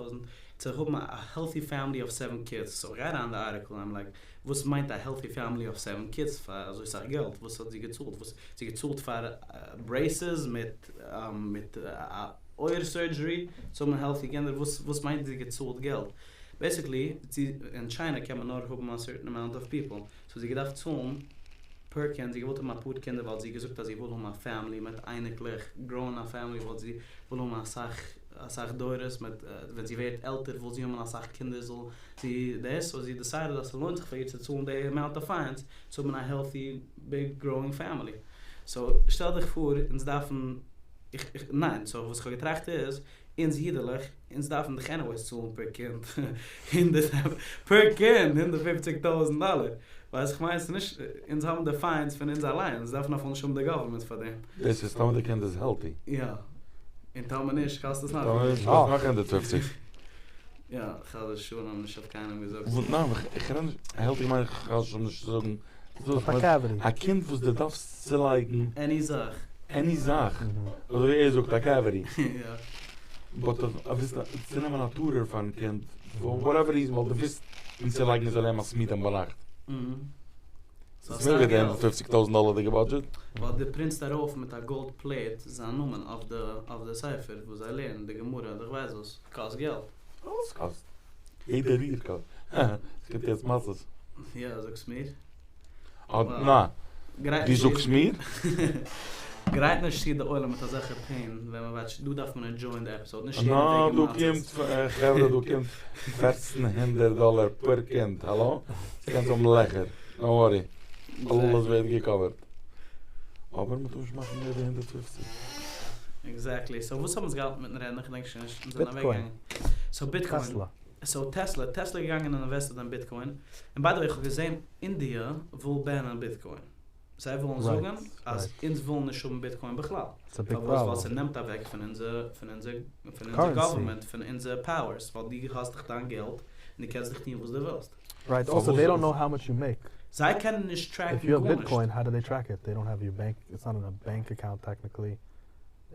צו האבן א healthy family of 7 kids. So, איך גיי אריין אין די article, I'm like, וואס מיינט a healthy family of 7 kids פאר אזוי סאך געלט? וואס האט זי געצאלט? וואס זי געצאלט פאר braces מיט אויער surgery, צו האבן healthy קינדער? וואס מיינט זי געצאלט געלט? Basically, זי, אין China קען מען נאר האבן a certain amount of people. So זי געדארפט צאלן per קינד, זי געוואלט האבן א פאר קינדער, ווייל זי געזאגט, אז זי וויל האבן א family מיט אייניקלעך, grown א family, ווייל זי וויל האבן א סאך דורות מיט, ווען זי ווערט עלטער, וויל זי האבן א סאך קינדער, זאל זי דאס, so זי decided, אז ס'לוינט זיך פאר איר צו צאלן די amount of funds, צו האבן א healthy, big, growing family. So, שטעל דיך פאר, אונז דארפן, איך, ניין, so וואס איך האב געטראכט איז, אונז אידעלעך, אונז דארפן דאך anyways צאלן פער קינד הונדערט פער קינד 150,000 דאלער. ווייסט איך מיין? ס'נישט, אונז האבן די fines פון אונז אליין, אונז דארפן אפילו נישט האבן די government פאר דעם. דאס איז טאמער די קינד איז healthy. יא. און טאמער נישט קאסט עס נאך. טאמער נישט קאסט נאך 150. יא, חס ושלום, נישט אויף קיינעם געזאגט. ניין, איך רעד נישט, healthy מיין איך חס ושלום נישט צו זאגן. א קינד וואס דו דארפסט צולייגן. Any זאך. Any זאך. אזוי ווי ער זאגט א cavity. יא. But ווילסט צונעמען א tutor פארן קינד, for whatever reason, ווייל דו ווילסט אים צולייגן ער זאל לערנען מתמידים ביינאכט. ס'איז מער ווי די 150,000 דאלערדיגע budget. ווייל דו print סט ארויף מיט א gold plate זיין נאמען אויף די ספר וואס זיי לערנען, די גמרא, אדער איך ווייס וואס, קאסט געלט. אלעס קאסט. יעדע ריר קאסט. עס קומט יעצט מצות. יא, זאגסט מיר? נא. דו זאגסט מיר? גרייט נישט צו די עולם מיט אזעלכע pain ווען מען watch ט, דא דארף מען enjoy ען די episode, נישט יעדע וועגן מצות. נא, דא קומט, חברה דא קומט 1400 דאלער פער קינד, האלא? קענסט האבן לעכער, no worry, אלעס ווערט גע cover ט. אבער מען טאר נישט מאכן מער ווי 150. Exactly, so וואס האבן אונז געהאלטן מיטן רעדן? איך געדענק שוין נישט, אונז זענען אוועקגעגאנגען. So Bitcoin. So Tesla, Tesla איז געגאנגען און invested אין Bitcoin. און by the way, איך האב געזען אינדיע וויל ban ען Bitcoin. זיי ווילן זאגן אז אונז ווילן נישט האבן Bitcoin בכלל. פארוואס? ווייל ס'נעמט אוועק פון אונזער פון אונזער פון אונזער government, פון אונזער powers, ווייל דו האסט דאך דיין געלט און דו קענסט דאך טון וואס דו ווילסט. Right, also they don't know how much you make. זיי קענען נישט track ן If you have גארנישט. Bitcoin, how do they track it? They don't have your bank, it's not in a bank account technically.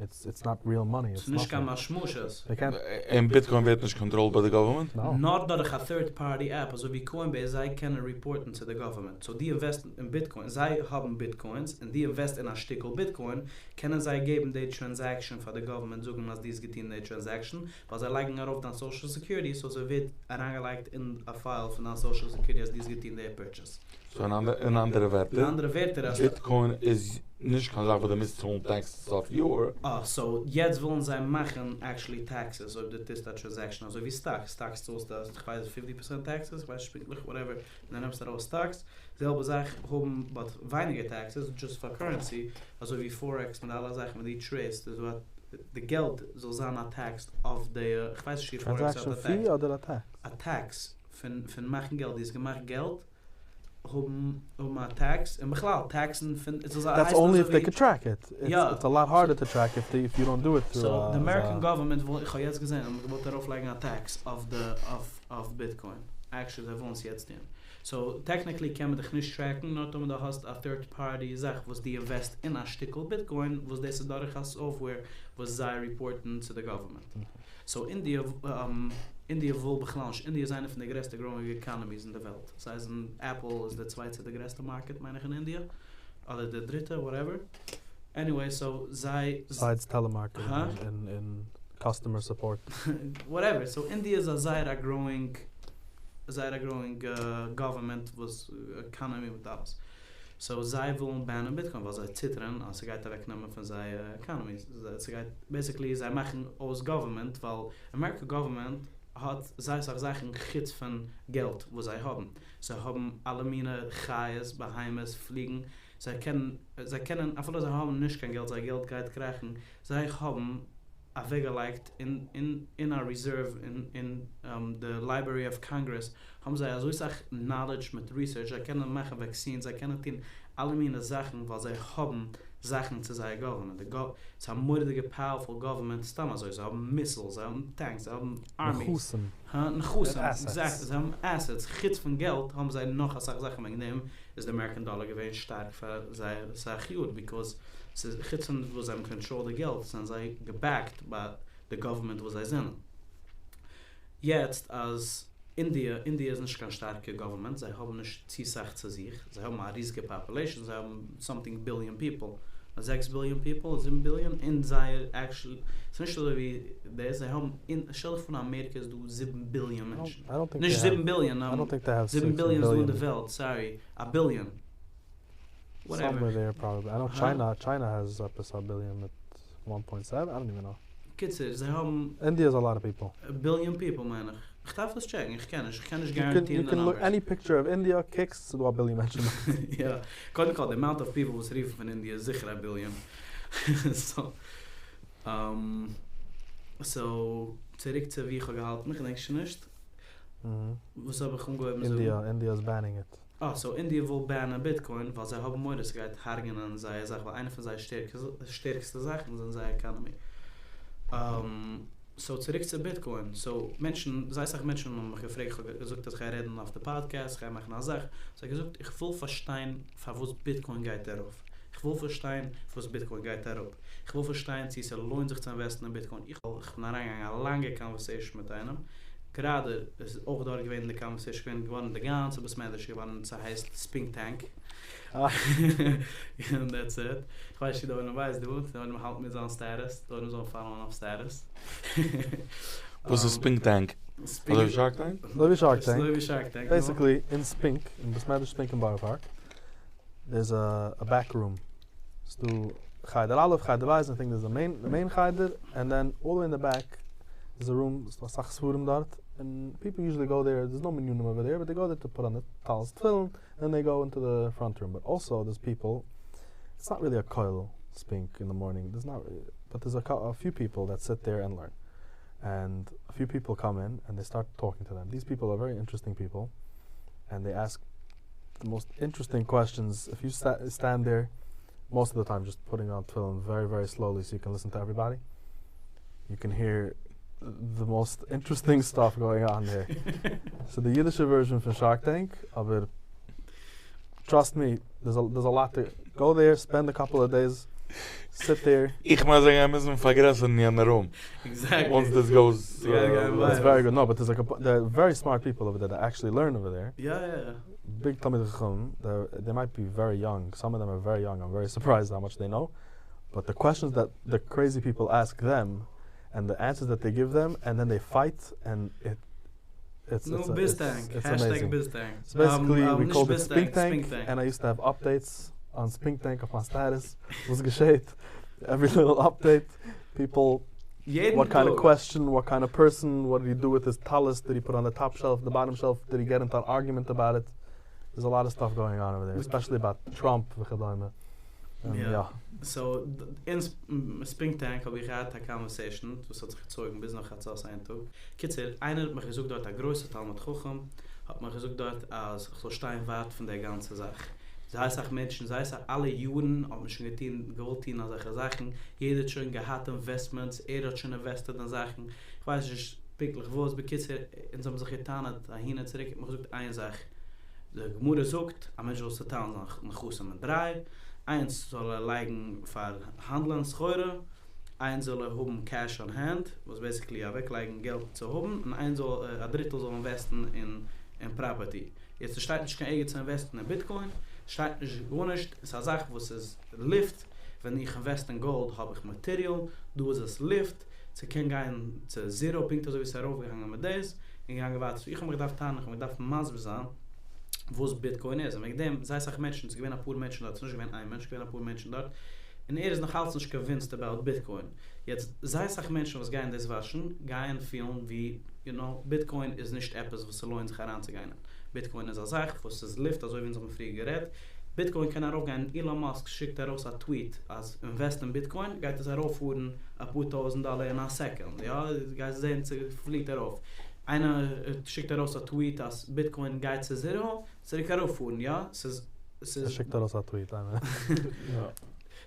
It's it's not real money, it's ס'איז נישט קיין nothing. משמשות. They can't. און Bitcoin ווערט נישט controlled ביי די government? No. נאר דורך א third party app, אזוי ווי Coinbase, זיי קענען report ן צו די government. So די invest אין Bitcoin, זיי האבן Bitcoins, און די invest אין א שטיקל Bitcoin, קענען זיי געבן די transaction פאר די government, זאגן אז די האסט געטון די transaction, ווייל זיי לייגן ארויף דיין social security, so ס'ווערט אריינגעלייגט אין א file פון דיין social security אז די האסט געטון די purchase. So אין אנדערע ווערטער, אין אנדערע ווערטער אז. Bitcoin איז נישט קיין זאך וואס דו מוזט צאלן taxes אויף יאר. אה, so יעצט ווילן זיי מאכן actually taxes אויב דו טוסט א transaction אזוי ווי stocks, stocks צאלסטו איך ווייס 50% taxes, איך ווייס נישט פונקטליך, whatever, דו נעמסט ארויס stocks, זעלבע זאך האבן but ווייניגער taxes just פאר currency, אזוי ווי forex מיט אלע זאכן ווען דו trade סט איז דא א די געלט זאל זיין א tax אויף די, איך ווייס נישט צו forex האט א Transaction tax. fee אדער א tax? א tax פון מאכן געלט, דו האסט געמאכט געלט האבן א tax, און בכלל tax ן פון, עס זאל That's הייסן only אזוי if they ווי could track it. It's, יא. it's a lot harder to track if, they, if you don't do it through So, a, די American a- government וויל, איך האב יעצט געזען, האבן געוואלט ארויפלייגן א tax אויף די, אויף Bitcoin. Actually, זיי ווילן עס יעצט טון. So, technically קען מען דיך נישט track ן, נאר טאמער דו האסט א third party זאך וואס דו invest אין א שטיקל Bitcoin, וואס דאס איז דורך א software וואס זיי report ן צו די government. So, אינדיע, אינדיע וויל בכלל נישט. אינדיע איז איינע פון די גרעסטע growing economies אין די וועלט. זיי זענען, Apple איז די צווייטע די גרעסטע market, מיין איך, אין אינדיע. אדער די דריטע, whatever. Anyway, so זיי Besides telemarketing Huh? and customer support. Whatever. So India איז א זייער א growing, זייער א growing government וואס economy מיט אלעס. So זיי ווילן ban ען Bitcoin, ווייל זיי ציטערן, אז ס'גייט אוועקנעמען פון זייער economy. ס'גייט, basically, זיי מאכן אויס government, ווייל America government האט זייער אסאך זאכן חוץ פון געלט וואס זיי האבן. זיי האבן אלע מיני חיות, בהמות, פליגן. זיי קענען, אפילו זיי האבן נישט קיין געלט, זייער געלט גייט קראכן, זיי האבן אוועקגעלייגט אין א reserve אין the Library of Congress, האבן זיי אזוי סאך knowledge מיט research, זיי קענען מאכן vaccines, זיי קענען טון אלע מיני זאכן, ווייל זיי האבן זאכן צו זייער government. ס'איז א מורא'דיגע powerful government, סתם אזוי, זיי האבן missiles, זיי האבן tanks, זיי האבן armies. נכסים. הא? נכסים, Assets. Exactly. זיי האבן assets. חוץ פון געלט האבן זיי נאך אסאך זאכן. וועגן דעם איז די American dollar געווען שטארק פאר זייער אסאך יאר, because ס'איז חוץ פון וואס זיי האבן control די געלט, זענען זיי גע backed ביי די government וואס זיי זענען. יעצט אז אינדיע איז נישט קיין שטארקע government, זיי האבן נישט צו סאך צו זיך, זיי האבן א ריזיגע population, זיי האבן something billion people, 6 billion people, 7 billion, אין זייער actually, ס'איז נישט אזוי ווי דאס, זיי האבן, אין, שטעל דיך פאר אין אמעריקע איז דא 7 billion מענטשן. I don't think נישט they 7 have, billion, I don't think they have 7 six billion איז דא אין billion. די וועלט, sorry, a billion. Whatever. Somewhere there probably. I know Huh? China has up a billion with 1.7, I don't even know. קיצור, זיי האבן India is a lot of people. A billion people, מיין איך. איך דארף דאס check ן, איך קען נישט You can, guarantee you the can look numbers. any picture of India kicks to a billion מענטשן. יא, קודם כל, the amount of people וואס רופן פון India איז זיכער a billion. So, סאו, צוריק צו וואו איך האב געהאלטן, איך געדענק שוין נישט. וואס האב איך אנגעהויבן זאגן? אינדיע, אינדיע איז banning it. אה, סאו אינדיע וויל בענען ביטקוין ווייל זיי האבן מורא ס'גייט הרג'נען זייער זאך ווייל איינע פון זייער שטערקסטע זאכן זענען זייער עקאנאמי. סאו צוריק צו ביטקוין, סאו מענטשן, זייער אסאך מענטשן האבן מיך געפרעגט, איך האב געזאגט אז איך גיי רעדן אויף די פאדקעסט, איך גיי מאכן א זאך, זיי האבן געזאגט איך וויל פארשטיין פארוואס ביטקוין גייט ארויף, איך וויל פארשטיין פארוואס ביטקוין גייט אראפ, איך וויל פארשטיין צו ס'לוינט זיך צו אינוועסטן אין ביטקוין, איך בין אריינגעגאנגען א לאנגע קאנווערסעישן מיט איינעם, גראדע איז אויך דארט געווען אין די קאנווערסעישן געווען געווארן די גאנצע בית מדרש געווארן ס'הייסט ספינק טענק, און דעטס איט. כ'ווייס נישט צו די עולם ווייסט דא, די עולם האלט מיט זיין סטעטוס, די עולם זאל פאלאוען אויף סטעטוס. וואס איז ספינק טענק? אזוי ווי שארק טענק? אזוי ווי שארק טענק. אזוי ווי שארק טענק, נו. בעיסיקלי אין ספינק, אין בית מדרש ספינק אין בארא פארק, דער'ס א בעק רום, ס'דא חדר א', חדר ב', איי טינק דער'ס א מעין, די מעין חדר, ענד דען אלל די וועי אין די בעק איז א רום, ס'דא אסאך ספרים דארט, און פיפל יוזשעלי גאו דער, דער'ס נאו מנינים אווער דער, באט דעי גאו דער טו פוט אן די טלית תפילין, דען דעי גאו אינטו די פראנט רום, באט אלסא דער'ס פיפל, איטס נאט ריעלי א כולל ספינק אין די מארנינג, דער'ס נאט, באט דער'ס א פיו פיפל דעט סיט דער ענד לערן, ענד א פיו פיפל קאם אין ענד דעי סטארט טאלקינג טו דעם, דיס פיפל אר ווערי אינטערעסטינג פיפל, ענד דעי עסק די מאסט אינטערעסטינג קוועסטשענס, איף יו סטענד דער מאסט אוו די טיים דזשאסט פוטינג אן תפילין ווערי ווערי סלאולי סאו יו קען ליסען טו עוועריבאדי, יו קען העיר די מאסט אינטערעסטינג סטאף גאוינג אן דער, סאו די אידישע ווערזשען פון שארק טענק, אבער טראסט מי דערס א לאט טו גאו דער, ספענד א קאפל אוו דעיס, סיט דער. איך מיין זיי גייען מוזן פארגרעסערן יענע רום, וואנס דיס גאוס. איטס ווערי גוד, נאו באט דערס לייק א, ווערי סמארט פיפל אווער דער דעט עקטשעלי לערן אווער דער. יא יא יא. ביג תלמידי חכמים, דעי מייט בי ווערי יאנג, סאם אוו דעם אר ווערי יאנג, איים ווערי סורפרייזד האו מאטש דעי נאו, באט די קוועסטשענס דעט די קרעיזי פיפל עסק דעם, ענד די ענסערס דעט דעי גיוו דעם, ענד דען דעי פייט, ענד איט איטס נו, ביז טענק, העשטעג ביז טענק. סאו בעסיקלי ווי קאלד איט ספינק טענק, ענד איי יוזט טו העוו אפדעיטס אן ספינק טענק אויף מיין סטעטוס, וואס געשעהט, עווערי ליטל אפדעיט, פיפל, וואט קיינד אוו קוועסטשען, וואט קיינד אוו פערסאן, וואט דיד הי דו וויט היז טלית, דיד הי פוט אן די טאפ שעלף, די באטאם שעלף, דיד הי געט אינטו אן ארגומענט אבאוט איט, דערס א לאט אוו סטאף גאוינג אן אווער דער, עספעשעלי אבאוט טראמפ וכדומה. יא. סאו אין ספינק טענק האב איך געהאט א קאנווערסעישאן וואס האט זיך געצויגן ביז נאך חצות איין טאג. קיצור, איינער האט מיך געזאגט דארט א גרויסע תלמיד חכם האט מיך געזאגט דארט אז כ'זאל שטיין ווייט פון די גאנצע זאך. זייער אסאך מענטשן, זייער אסאך אלע יארן האט מען שוין געטון, געוואלט טון אזעלכע זאכן, יעדער האט שוין געהאט אינוועסטמענטס, ער האט שוין אינוועסטעד אין זאכן, כ'ווייס נישט פונקטליך וואס, בקיצור, אונז האבן זיך געטענה'ט אהין און צוריק, האט מיך געזאגט איין זאך, די גמרא זאגט, א מענטש זאל צוטיילן זיין נכסים אין דריי, איינס זאל ער לייגן פאר האנדלען סחורה, איינס זאל ער האבן קעש אן הענד, וואס בעסיקלי אוועקלייגן געלט צו האבן, און איינס זאל, א דריטל זאל אינוועסטן אין אין פראפערטי. יעצט עס שטייט נישט קיין ערגעץ צו אינוועסטן אין ביטקוין, שטייט נישט גארנישט, עס איז א זאך וואס איז לופט, ווען איך אינוועסט אין גאלד האב איך מאטעריאל, דא איז עס לופט, ס'קען גיין צו זירא פונקט אזוי ווי ס'איז ארויפגעגאנגען מיט דאס, און געגאנגען ווייטער, סאו איך האב מיך געדארפט טענה'ן, איך האב מיך געדארפט מסביר זיין וואס ביטקוין איז, און וועגן דעם זייער אסאך מענטשן, ס'איז געווען אפאר מענטשן דארט, ס'איז נישט געווען איין מענטש, ס'איז געווען אפאר מענטשן דארט, און ער איז נאך אלץ נישט קאנווינסד אבאוט ביטקוין. יעצט, זייער אסאך מענטשן וואס גייען דאס וואטשן, גייען פילן ווי, יו נאו, ביטקוין איז נישט עפעס וואס ס'לוינט זיך אריינצוגיין אין. ביטקוין איז א זאך וואס איז לופט, אזוי ווי אונז האבן פריער גערעדט. ביטקוין קען ארויפגיין, אילאן מאסק שיקט ארויס א טוויט אז אינוועסט אין ביטקוין, גייט עס ארויפפארן אפאר טויזנט דאלער אין א סעקאנד, יא, גייסט זען ס'פליעט ארויף. איינער שיקט ארויס א טוויט אז ביטקוין גייט צו זירא, צוריק ארויפפארן, יא, ס'איז, ס'איז. ער שיקט ארויס א טוויט איינער.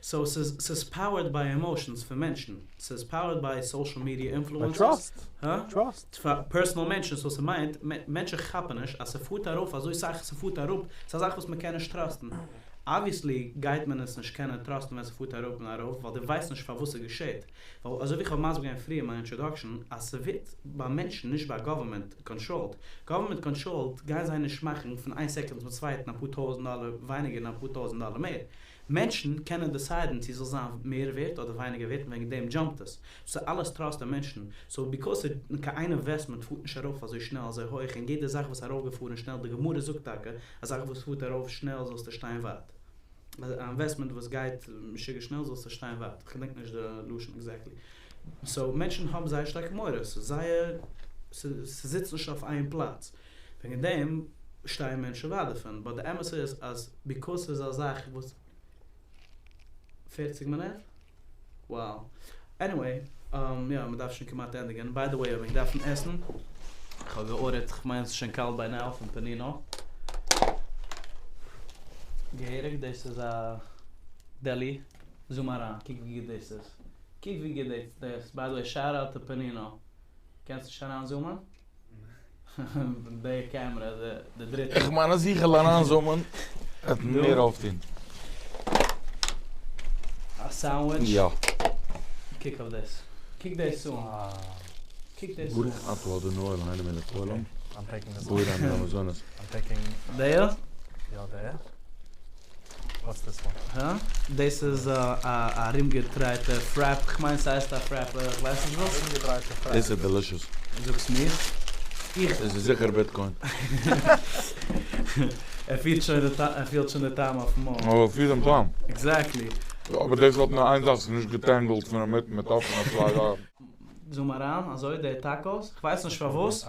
סאו ס'איז, ס'איז פאוערד ביי עמאושענס פון מענטשן, ס'איז פאוערד ביי סאושעל מידיע אינפלוענסערס. ביי טראסט. הא? טראסט. פאר פערסאנעל מענטשן, סאו ס'מיינט, מענטשן כאפן נישט אז ס'פארט ארויף אזוי סאך, ס'פארט אראפ, ס'איז א זאך וואס מ'קען נישט טראסטן. אבוויעסלי גייט מען עס נישט קענען טראסטן ווען ס'פארט אראפ און ארויף, ווייל דו ווייסט נישט פארוואס ס'געשעט. ווייל אזוי ווי איך האב מסביר געווען פריער אין מיין אינטראדאקשען אז ס'ווערט ביי מענטשן נישט ביי גאווערמענט קאנטראלד, גאווערמענט קאנטראלד גייען זיי נישט מאכן פון איין סעקונד צום צווייטן אפאר טויזענט דאלער ווייניגער און אפאר טויזענט דאלער מער, מענטשן קענען דעסיידן צו ס'זאל זיין מער ווערט אדער ווייניגער ווערט און וועגן דעם דזשאמפט עס, ס'איז אלעס טראסט אין מענטשן, סאו ביקאוס קיין איין אינוועסטמענט פארט נישט ארויף אזוי שנעל אזוי הויך און יעדע זאך וואס ארויפגעפארן שנעל די גמרא זאגט טאקע א זאך וואס פארט ארויף שנעל זאלסטו שטיין ווייט. א אינוועסטמענט וואס גייט משוגע שנעל זאלסטו שטיין ווייט, כ'געדענק נישט די לשון עקזעקטלי. סאו מענטשן האבן זייער שטארק מורא, ס'איז זייער, ס'זיצט נישט אויף איין פלאץ, וועגן דעם שטייען מענטשן ווייט דערפון, באט די אמת איז אז ביקאוס ס'איז א זאך וואס. פערציג מינוט? Wow. עניוועי. יא, מ'דארף שוין כמעט ענדיגן. ביי די וועי, אויב ענק דארפן עסן, כ'האב געארדערט, כ'מיין ס'איז שוין קאלט ביי נאו, פון פענינא. געהעריג, דאס איז א דעלי. זום אריין, קוק ווי גוט דאס איז. קוק ווי גוט דאס איז. ביי די וועי, שאוט אוט טו פענינא. קענסט נישט אריינזומען? די קעמרע, די דריטע. איך מיין אז איך וועל אריינזומען וועט מער אויפטון. א סענדוויטש? יא. קוק אויף דאס. קוק דאס אן. קוק דאס אן. ברוך אתה אדוני אלהינו מלך העולם בורא מיני מזונות. דעיע? יא דעיע. וואטס דיס וואן? הא? דאס איז א ארומגעדרייטע פרעפ, כ'מיין ס'הייסט א פרעפ, כ'ווייס נישט וואס. ארומגעדרייטע פרעפ. דאס איז דעלישעס. זאגסט מיר? איך. דאס איז זיכער ביטקוין. ער פילט שוין די ער פילט שוין די טעם אויפן מויל. ער פילט דעם טעם. עקזעקטלי. אבער דאס האט נאר איין זאך, ס'איז נישט געטענגלט פון אינמיטן מיט אפענע צוויי זייטן. זום אריין, אזוי די טאקאוס, כ'ווייס נישט פארוואס,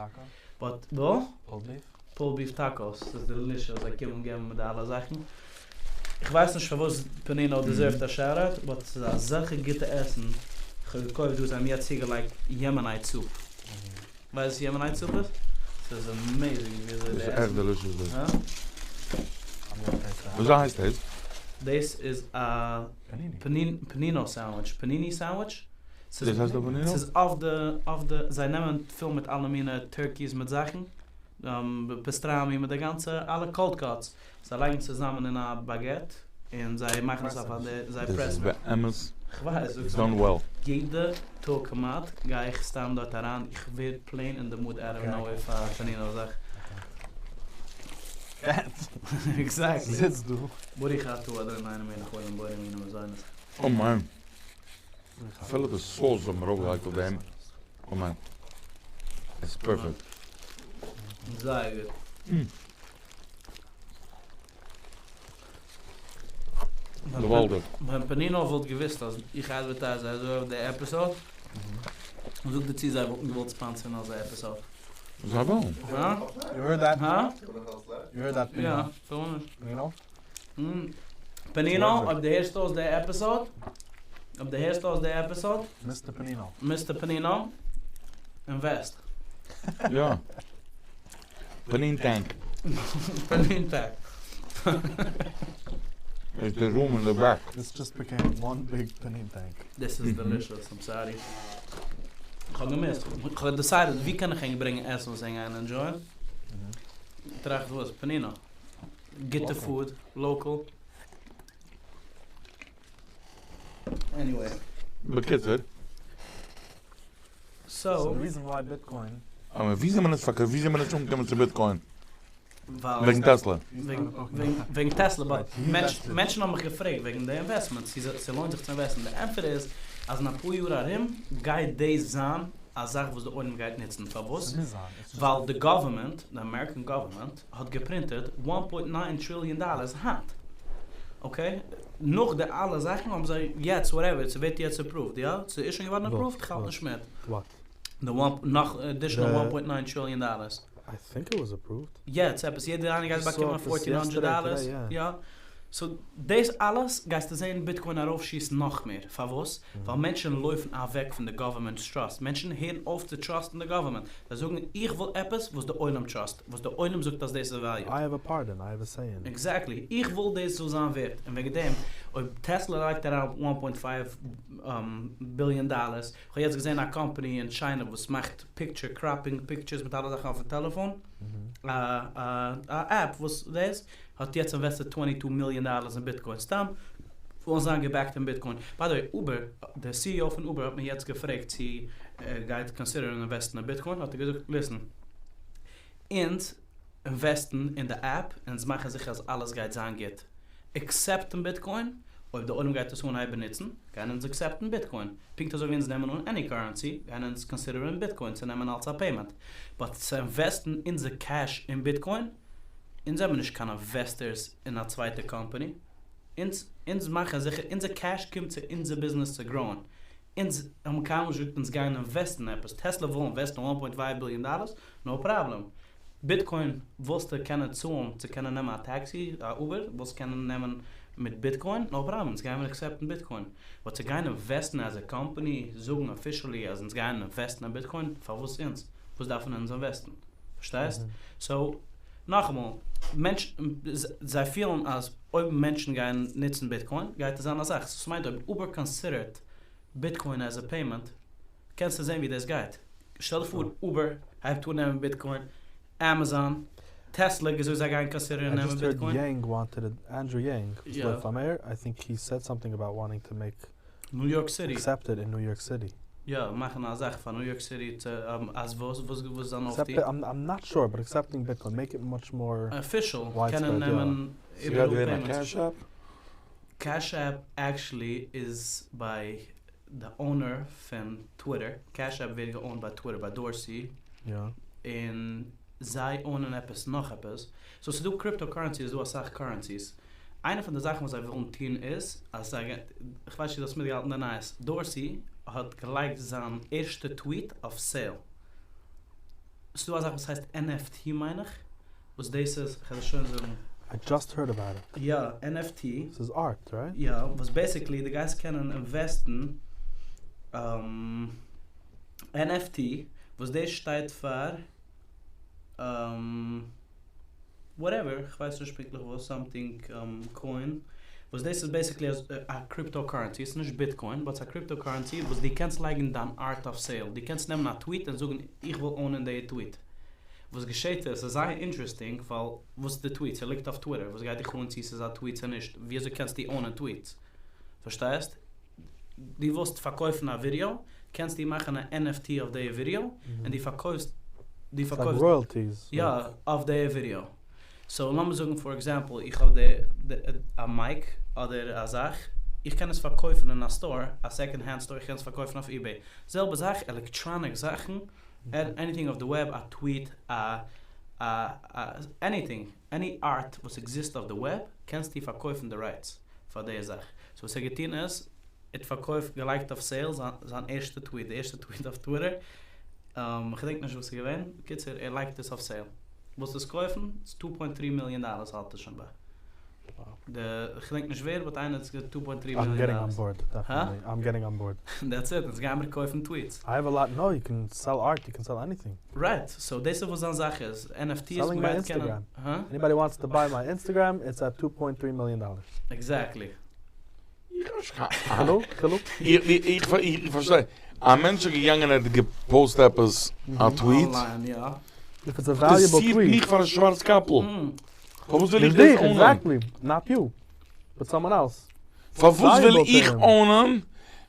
באט דא. פולד ביף? פולד ביף טאקאוס, ס'איז דעלישעס, זיי קומען געבן מיט די אלע זאכן. איך ווייס נישט פארוואס פענינא דעזערווט א שאוט אוט, באט ס'איז אזעלכע גוטע עסן, כ'האב געקויפט דא, זיי האבן יעצט צוגעלייגט יעמענייט סופ. ווייסט וואס יעמענייט סופ איז? ס'איז עמעיזינג ווי אזוי די עסן. עסן. דאס איז עכט דעלישעס דאס. וויאזוי הייסט דאס? דאס איז א פענינא סענדוויטש, פעניני סענדוויטש. דאס הייסט א פענינא? ס'איז אויף די, אויף די, זיי נעמען פול מיט אלע מיני טערקיס מיט זאכן. פאסטראמי מיט די גאנצע אלע קאלד קאטס, זיי לייגן צוזאמען אין א באגעט און זיי מאכן עס אויף א די זיי דאס איז פרעסן. באמת כ'ווייס, זאגסט דאן וועל. יעדע טאג כמעט גיי איך סתם דארט אריין, איך ווער פלעין אין די מוד אוט אוו נאוועיר פאר א פענינא זאך. עקזעקטלי. זיצט דא. ברוך אתה אדוני מלך העולם בורא מיני מזונות. Oh man. אפילו די סאוס האט מען ארויפגעלייגט אויף דעם. Oh man. איטס פערפעקט. זייער גוט. געוואלדיג. ווען פענינא וואלט געוויסט אז איך אדווערטייז זיי אזוי אויף די עפיסאד, זאג דיר צו זיי וואלטן געוואלט ספאנסערן אזא עפיסאד. זיי ווילן. הא? יו הערד דעט? הא? יו הערד דעט יא, פענינא? פארוואס נישט? פענינא? פענינא, אויב דו הערסט אויס די עפיסאד, אויב דו הערסט אויס די עפיסאד, מיסטער פענינא. מיסטער פענינא, אינוועסט. יא. פענין טענק. פענין טענק. איז די רום אין די בעק. דיס דזשאסט ביקעים וואן ביג פענין טענק. דיס איז דעלישעס, איים סארי. כ'האב געמוזט. כ'האב דיסיידעד ווי קען איך ענק ברענגען עסן וואס ענק גייען ענדזשויען. טראכט וואס? פענינא. גוטע פוד, לאקעל. עניוועי. בקיצור. סאו. די ריזען וויי ביטקוין. אבער ווי זענען מיר עס פארקויפט? ווי זענען מיר עס אנגעקומען צו ביטקוין? ווייל. וועגן טעסלע. וועגן טעסלע, באט מענטשן האבן מיך געפרעגט וועגן די אינוועסטמענט, צו ס'לוינט זיך צו אינוועסטן. די ענטפער איז אז אין אפאר יאר ארום גייט דאס זיין א זאך וואס די עולם גייט נוצן. פארוואס? ווייל די גאווערמענט, די אמעריקען גאווערמענט, האט געפרינטעד וואן פוינט ניין טריליאן דאלערס היינט. אקעי? נאך די אלע זאכן האבן זיי יעצט וואטעווער, ס'ווערט יעצט אפראווד, יא? ס'איז שוין געווארן אפראווד? כ'האלט נישט מיט. וואט? די וואן, נאך עדישענעל וואן פוינט ניין טריליאן דאלערס. איי טינק איט וואס אפראווד. יעצט עפעס יעדער איינער גייט באקומען פארטין הונדרעט דאלערס, יא? סאו דאס אלעס גייסטו זען ביטקוין ארויפשיסן נאך מער, פארוואס? ווייל מענטשן לויפן אוועק פון די גאווערמענט'ס טראסט, מענטשן הערן אויף צו טראסטן די גאווערמענט, זיי זאגן איך וויל עפעס וואס די עולם טראסט, וואס די עולם זאגט אז דאס איז וועליו. איי העוו א פארט אין, איי העוו א סעי אין. עקזעקטלי, איך וויל דאס זאל זיין ווערט, און וועגן דעם אויב טעסלע לייגט אריין וואן פוינט פייוו ביליאן דאלערס, כ'האב יעצט געזען א קאמפאני אין טשיינע וואס מאכט פיקטשער קראפינג פיקטשערס מיט אלע זאכן אויפן טעלעפאן, א עפפ וואס דאס האט יעצט אינוועסטעד טווענטי טו מיליאן דאלערס אין ביטקוין סתם ווילן זיין געבעקט אין ביטקוין. ביי די וועי אובער, די סי אי או פון אובער האט מען יעצט געפרעגט צו ער גייט קאנסידערן אינוועסטן אין ביטקוין האט ער געזאגט ליסן אונז אינוועסטן אין די עפפ אונז מאכן זיכער אז אלעס גייט זיין גוט עקסעפטן ביטקוין אויב די עולם גייט עס אנהייבן נוצן גייען אונז עקסעפטן ביטקוין פונקט אזוי ווי אונז נעמען אן עני קארענסי גייען אונז קאנסידערן ביטקוין צו נעמען אלס א פעימענט באט צו אינוועסטן אונזער קעש אין ביטקוין אונז זעמער נישט קיין אינוועסטערס אין א צווייטע קאמפאני, אונז אונז מאכן זיכער אונזער קעש קומט צו אונזער ביזנעס צו גראוען, אונז האבן קיינמאל נישט געזאגט אונז גייען אינוועסטן עפעס, טעסלע וויל אינוועסטן וואן פוינט פייוו ביליאן דאלערס, נאו פראבלעם, ביטקוין ווילסטו קענען צאלן צו קענען נעמען א טעקסי, א אובער, ווילסט קענען נעמען מיט Bitcoin, no problem, אונז גיימיר accept ן Bitcoin. But צו גיין invest ן as a company, זאגן officially אז אונז גייען invest ן אין Bitcoin, פארוואס אונז? וואס דארפן אונז invest ן? פארשטייסט? So, נאכאמאל, מענטש, זיי פילן אז אויב מענטשן גייען נוצן Bitcoin, גייט עס זיין א זאך. So, ס'מיינט, אויב Uber considered Bitcoin as a payment, קענסטו זען ווי דאס גייט. שטעל דיר פאר, Uber הייבט אן נעמען Bitcoin, Amazon, Tesla, געזאגט זיי גייען consider I נעמען just heard Bitcoin. Yang wanted it. Andrew Yang, who's the mayor, I think he said something about wanting to make New York City. accepted in New York City. יא, מאכן א זאך פון New York City צו, אז וואס, וואס, וואס זאל נאך Accept די? it, I'm not sure, but accepting Bitcoin, make it much more Official, widespread, קענען yeah. נעמען ס'גייט איבעראל ווערן א payments. Cash App? Cash App actually is by the owner פון Twitter. Cash App ווערט גע owned by Twitter, by Dorsey. און זיי own ען עפעס, נאך עפעס. So ס'דא cryptocurrencies, ס'דא א סאך currencies. איינע פון די זאכן וואס זיי ווילן טון איז, אז זיי גייען, איך ווייס נישט דו האסט מיטגעהאלטן די נייעס. Dorsey האט געלייגט זיין ערשטע tweet אויף sale. ס'דא א זאך וואס הייסט NFT, מיין איך. וואס דאס איז, איך וועל דיר שוין זאגן. I just heard about it. יא, NFT. This is art, right? יא, וואס basically, די guys קענען invest ן, NFT, וואס דאס שטייט פאר, whatever, איך ווייס נישט פונקטליך וואס, something, coin, וואס דאס איז basically א cryptocurrency, עס איז נישט Bitcoin, but ס'איז א cryptocurrency, וואס דו קענסט לייגן דיין art אויף sale. דו קענסט נעמען א tweet און זאגן, איך וויל own ען די tweet. וואס געשעט איז, עס איז זייער interesting, ווייל וואס איז די tweet? ס'ליגט אויף Twitter. וואס גייט דיך אן צו ס'איז א tweet צו נישט? וויאזוי קענסטו own ען tweets? פארשטייסט? דו ווילסט פארקויפן א ווידעא, קענסטו מאכן א NFT אויף די ווידעא, און דו פארקויפסט, דו It's like פארקויפסט royalties. יא, אויף די ווידעא. So, לאמיר זאגן, for example, איך האב די, די, א mic אדער א זאך, איך קען עס פארקויפן אין א store, א second hand store, איך קען עס פארקויפן אויף eBay. זעלבע זאך, electronic זאכן, anything אויף the web, א tweet, א, א, א, anything, any art וואס exist אויף the web, קענסטו פארקויפן די rights פאר די זאך. So וואס ער געטון איז, ער האט פארקויפט, געלייגט אויף sale, זיין, זיין ערשטע tweet, די ערשטע tweet אויף Twitter. איך געדענק נישט וואס איז געווען. קיצור, ער לייגט עס אויף sale. ווילסט עס קויפן? ס'איז 2.3 million dollars האלט עס שוין ביי. די, איך געדענק נישט ווער, but איינער האט געזאגט 2.3 I'm million getting on dollars. board, definitely. I'm getting on board. That's it. יעצט גייען מיר קויפן tweets. I have a lot. No, you can sell art, you can sell anything. Right. So דאס איז וואס זיין זאך איז. NFTs, Selling my מ'גייט קענען- Instagram. Huh? Anybody wants to buy my Instagram, it's at 2.3 million dollars. Exactly. Hello? Hello? איך, איך, איך, איך פארשטיי. א מענטש איז געגאנגען, האט גע post עפעס, א tweet. Online, יא. If it's a valuable דאס tweet. מיך פאר א שווארץ קאפל. פארוואס וויל איך נישט דאס דיך, own ען? Exactly. Not you, but someone else. פארוואס וויל Valuable to איך him. own ען,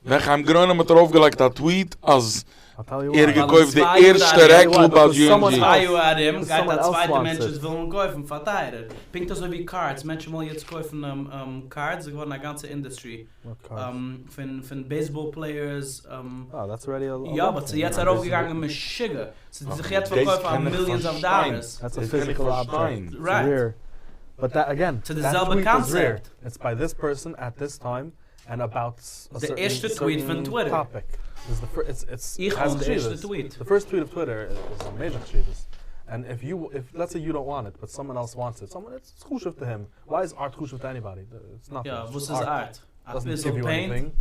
ווען חיים גרוינער האט ארויפגעלייגט א tweet, אז I'll tell you ער why. געקויפט די צוויי ערשטע יאר רעקל ארום, ביי because someone GMG. צוויי יאר ארום, Because גייט someone א else צווייטע wants מענטש it. עס ווילן קויפן פאר טייערער. פונקט אזוי ווי cards, מענטשן ווילן יעצט קויפן cards, ס'איז געווארן א גאנצע industry. What cards? פון, פון baseball players, Oh, that's already a יא, lot but thing. ס'איז יעצט ארויפגעגאנגען משוגע. ס'איז זיך יעצט דאס פארקויפן קען פאר איך millions of פארשטיין. dollars. That's a דאס קען איך physical object. פארשטיין. It's Right. rare. But that, again, So the that זעלבע tweet is rare. concept. It's by this person at this time and about a The certain, ערשטע tweet certain פון Twitter. topic. This is the it's איך has own די ערשטע חשיבות. tweet. The first tweet of Twitter is a major חשיבות. And if you, if let's say you don't want it, but someone else wants it, someone it's חשוב to him. Why is art חשוב to anybody? It's nothing. יא, It's וואס just איז art. art? A Doesn't ביסל give you paint? anything,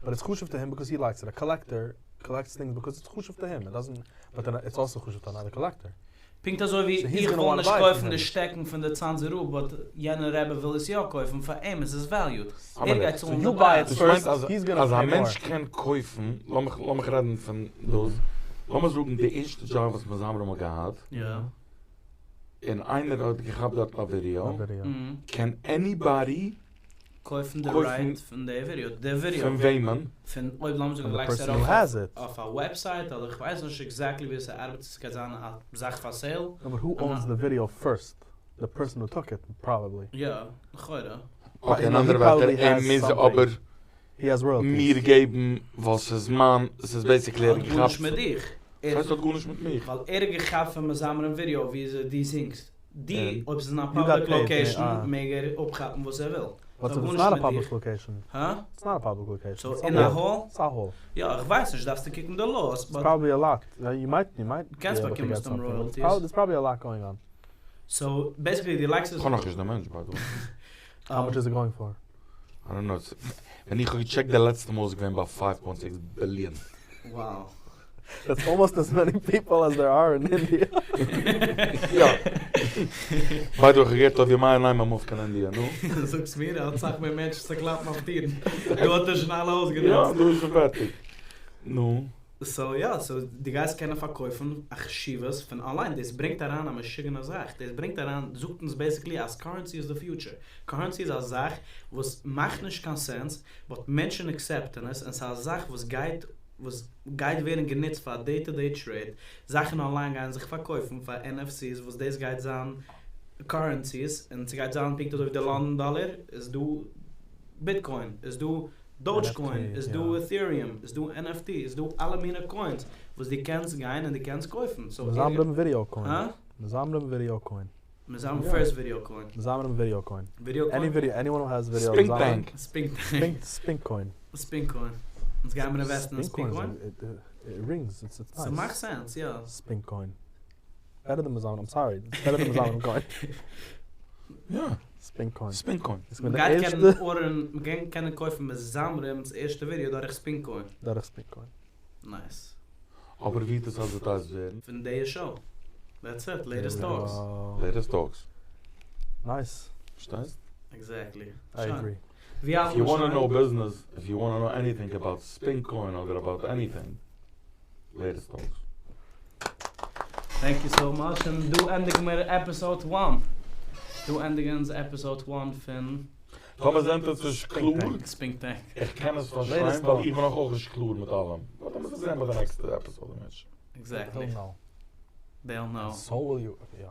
but it's חשוב to him because he likes it. A collector collects things because it's חשוב to him. It doesn't, but then it's also חשוב to another collector. פונקט אזוי ווי So he's איך gonna וויל wanna נישט buy it קויפן from די him. שטעקן פון דער צאנזער רב, but יענער רבי וויל עס יא קויפן, פאר אים איז עס valued. אבער ער גייט So צאלן you די buy it פרייז. דאס first, מיינט, אז- he's gonna אז א pay more. מענטש קען קויפן, לאמיך, לאמיך רעדן פון דאס, לאמיר זאגן, די ערשטע job וואס מיר האבן אמאל געהאט, יא. און איינער האט געכאפט דארט א ווידעא, א ווידעא. קען anybody קויפן די קויפן right פון די ווידעא, די ווידעא. פון וועמען? פון, אויב לאמיר זאגן, From the לייגסט person ארויף who has it. אויף א website, אדער איך ווייס נישט exactly ווי עס ארבעט, עס קען זיין א זאך פאר sale. No, but who I'm owns not the video first? The person who took it, probably. יא, לכאורה. Okay, But אין he אנדערע ווערטער, probably ער has מוז something. אבער He has royalties. מיר געבן, וואס איז מיין, עס איז basically ער האט געכאפט. גארנישט מיט דיך. דאס הייסט, האט גארנישט מיט מיר. ווייל ער האט געכאפט פון מזמרים ווידעא, ווי זי דו זינגסט. די, Ja. אויב ס'איז אין א You got public paid, location, ah. מעג ער אפכאפן וואס ער וויל. But So if it's גארנישט not a מיט public דיך. location. Huh? It's not a public location. So It's in a a hall. hall? It's a hall. יא, איך ווייס נישט, דארפסטו קוקן די laws, It's but probably a lot. You might, you might be קענסט able to באקומען get some something, but it's royalties. there's probably a lot going on. So basically, די likes איך האב נאך נישט דער מענטש, by the way. How much is it going for? I don't know, ווען איך האב געטשעקט די לעצטע מאל איז געווען ביי פייוו פוינט סיקס ביליאן. Wow. That's almost as many people as there are in India. יא. ביי די וועי, כ'האב געהערט טוביה מאיר ניימאן מופט קיין אינדיע, נו? זאגסט מיר, ער האט סאך מער מענטשן צו קלאפן אויף טירן. דא האט ער שוין אלע יא, אויסגענוצט. דא איז שוין פערטיג. נו. סאו יא, סאו דו גייסט קענען פארקויפן א חשיבות פון אנליין, דאס ברענגט אריין א משוגענע זאך, דאס ברענגט אריין, זאגט אונז בעסיקלי אז קארענסי איז די פיוטשער, קארענסי איז א זאך וואס מאכט נישט קיין סענס, באט מענטשן עקסעפטן עס, און ס'איז א זאך וואס גייט וואס גייט ווערן גענוצט פאר דעי טו דעי טרעיד, זאכן אנליין גייען זיך פארקויפן פאר NFCs וואס דאס גייט זיין קארענסיס, און ס'גייט זיין פונקט אזוי ווי די לאנדאן דאלער, איז דא ביטקוין, איז דא דאודזשקוין, איז דא איטעריום, איז דא NFT, איז דא אלע מיני קוינס וואס דו קענסט גיין און דו קענסט קויפן. מזמרים ווידעא קוין. מזמרים ווידעא קוין. מזמרים פירסט ווידעא קוין. מזמרים ווידעא קוין. ווידעא קוין? עני ווידעא, עניוואן הו העז ווידעא. ספינק טענק. ספינק טענק. ספינק קוין. ספינק קוין. אונז גיימיר אינוועסטן אין ספינק קוין? איט רינגס, איטס נייס. ס'מאכט סענס, יא. ספינק קוין. בעטער דען מזמרים, איים סארי, איטס בעטער דען מזמרים קוין. יא. ספינק קוין. ספינק קוין. מ'גייט קענען ארדערן, מ'גייט קענען קויפן מזמרים'ס ערשטע ווידעא דורך ספינק קוין. דורך ספינק קוין. נייס. אבער ווי וועט עס אדווערטייזט ווערן? פון די שאו. דעטס איט, לעיטעסט טאלקס. לעיטעסט טאלקס. נייס. פארשטייסט? עקזעקטלי. איי אגרי. ווי האלט איף יו מען וואנא שוין? נאו ביזנעס, איף יו וואנא נאו עניטינג אבאוט ספינק קוין אדער אבאוט עניטינג, לעיטעסט טאלקס. טענק יו סאו מאטש, און דא ענדיגן מיר עפיסאוד וואן. דא ענדיגן אונז עפיסאוד וואן פון. טאמער זענט עטס נישט קלאר, ספינק טענק. איך קען עס פארשטיין ווייל איך בין נאך אויך נישט קלאר מיט אלעם, באט לאמיר זיך זען ביי די נעקסטע עפיסאד אם ירצה. עקזעקטלי. דעיל נאו. דעיל נאו. סאו וויל יו, יא.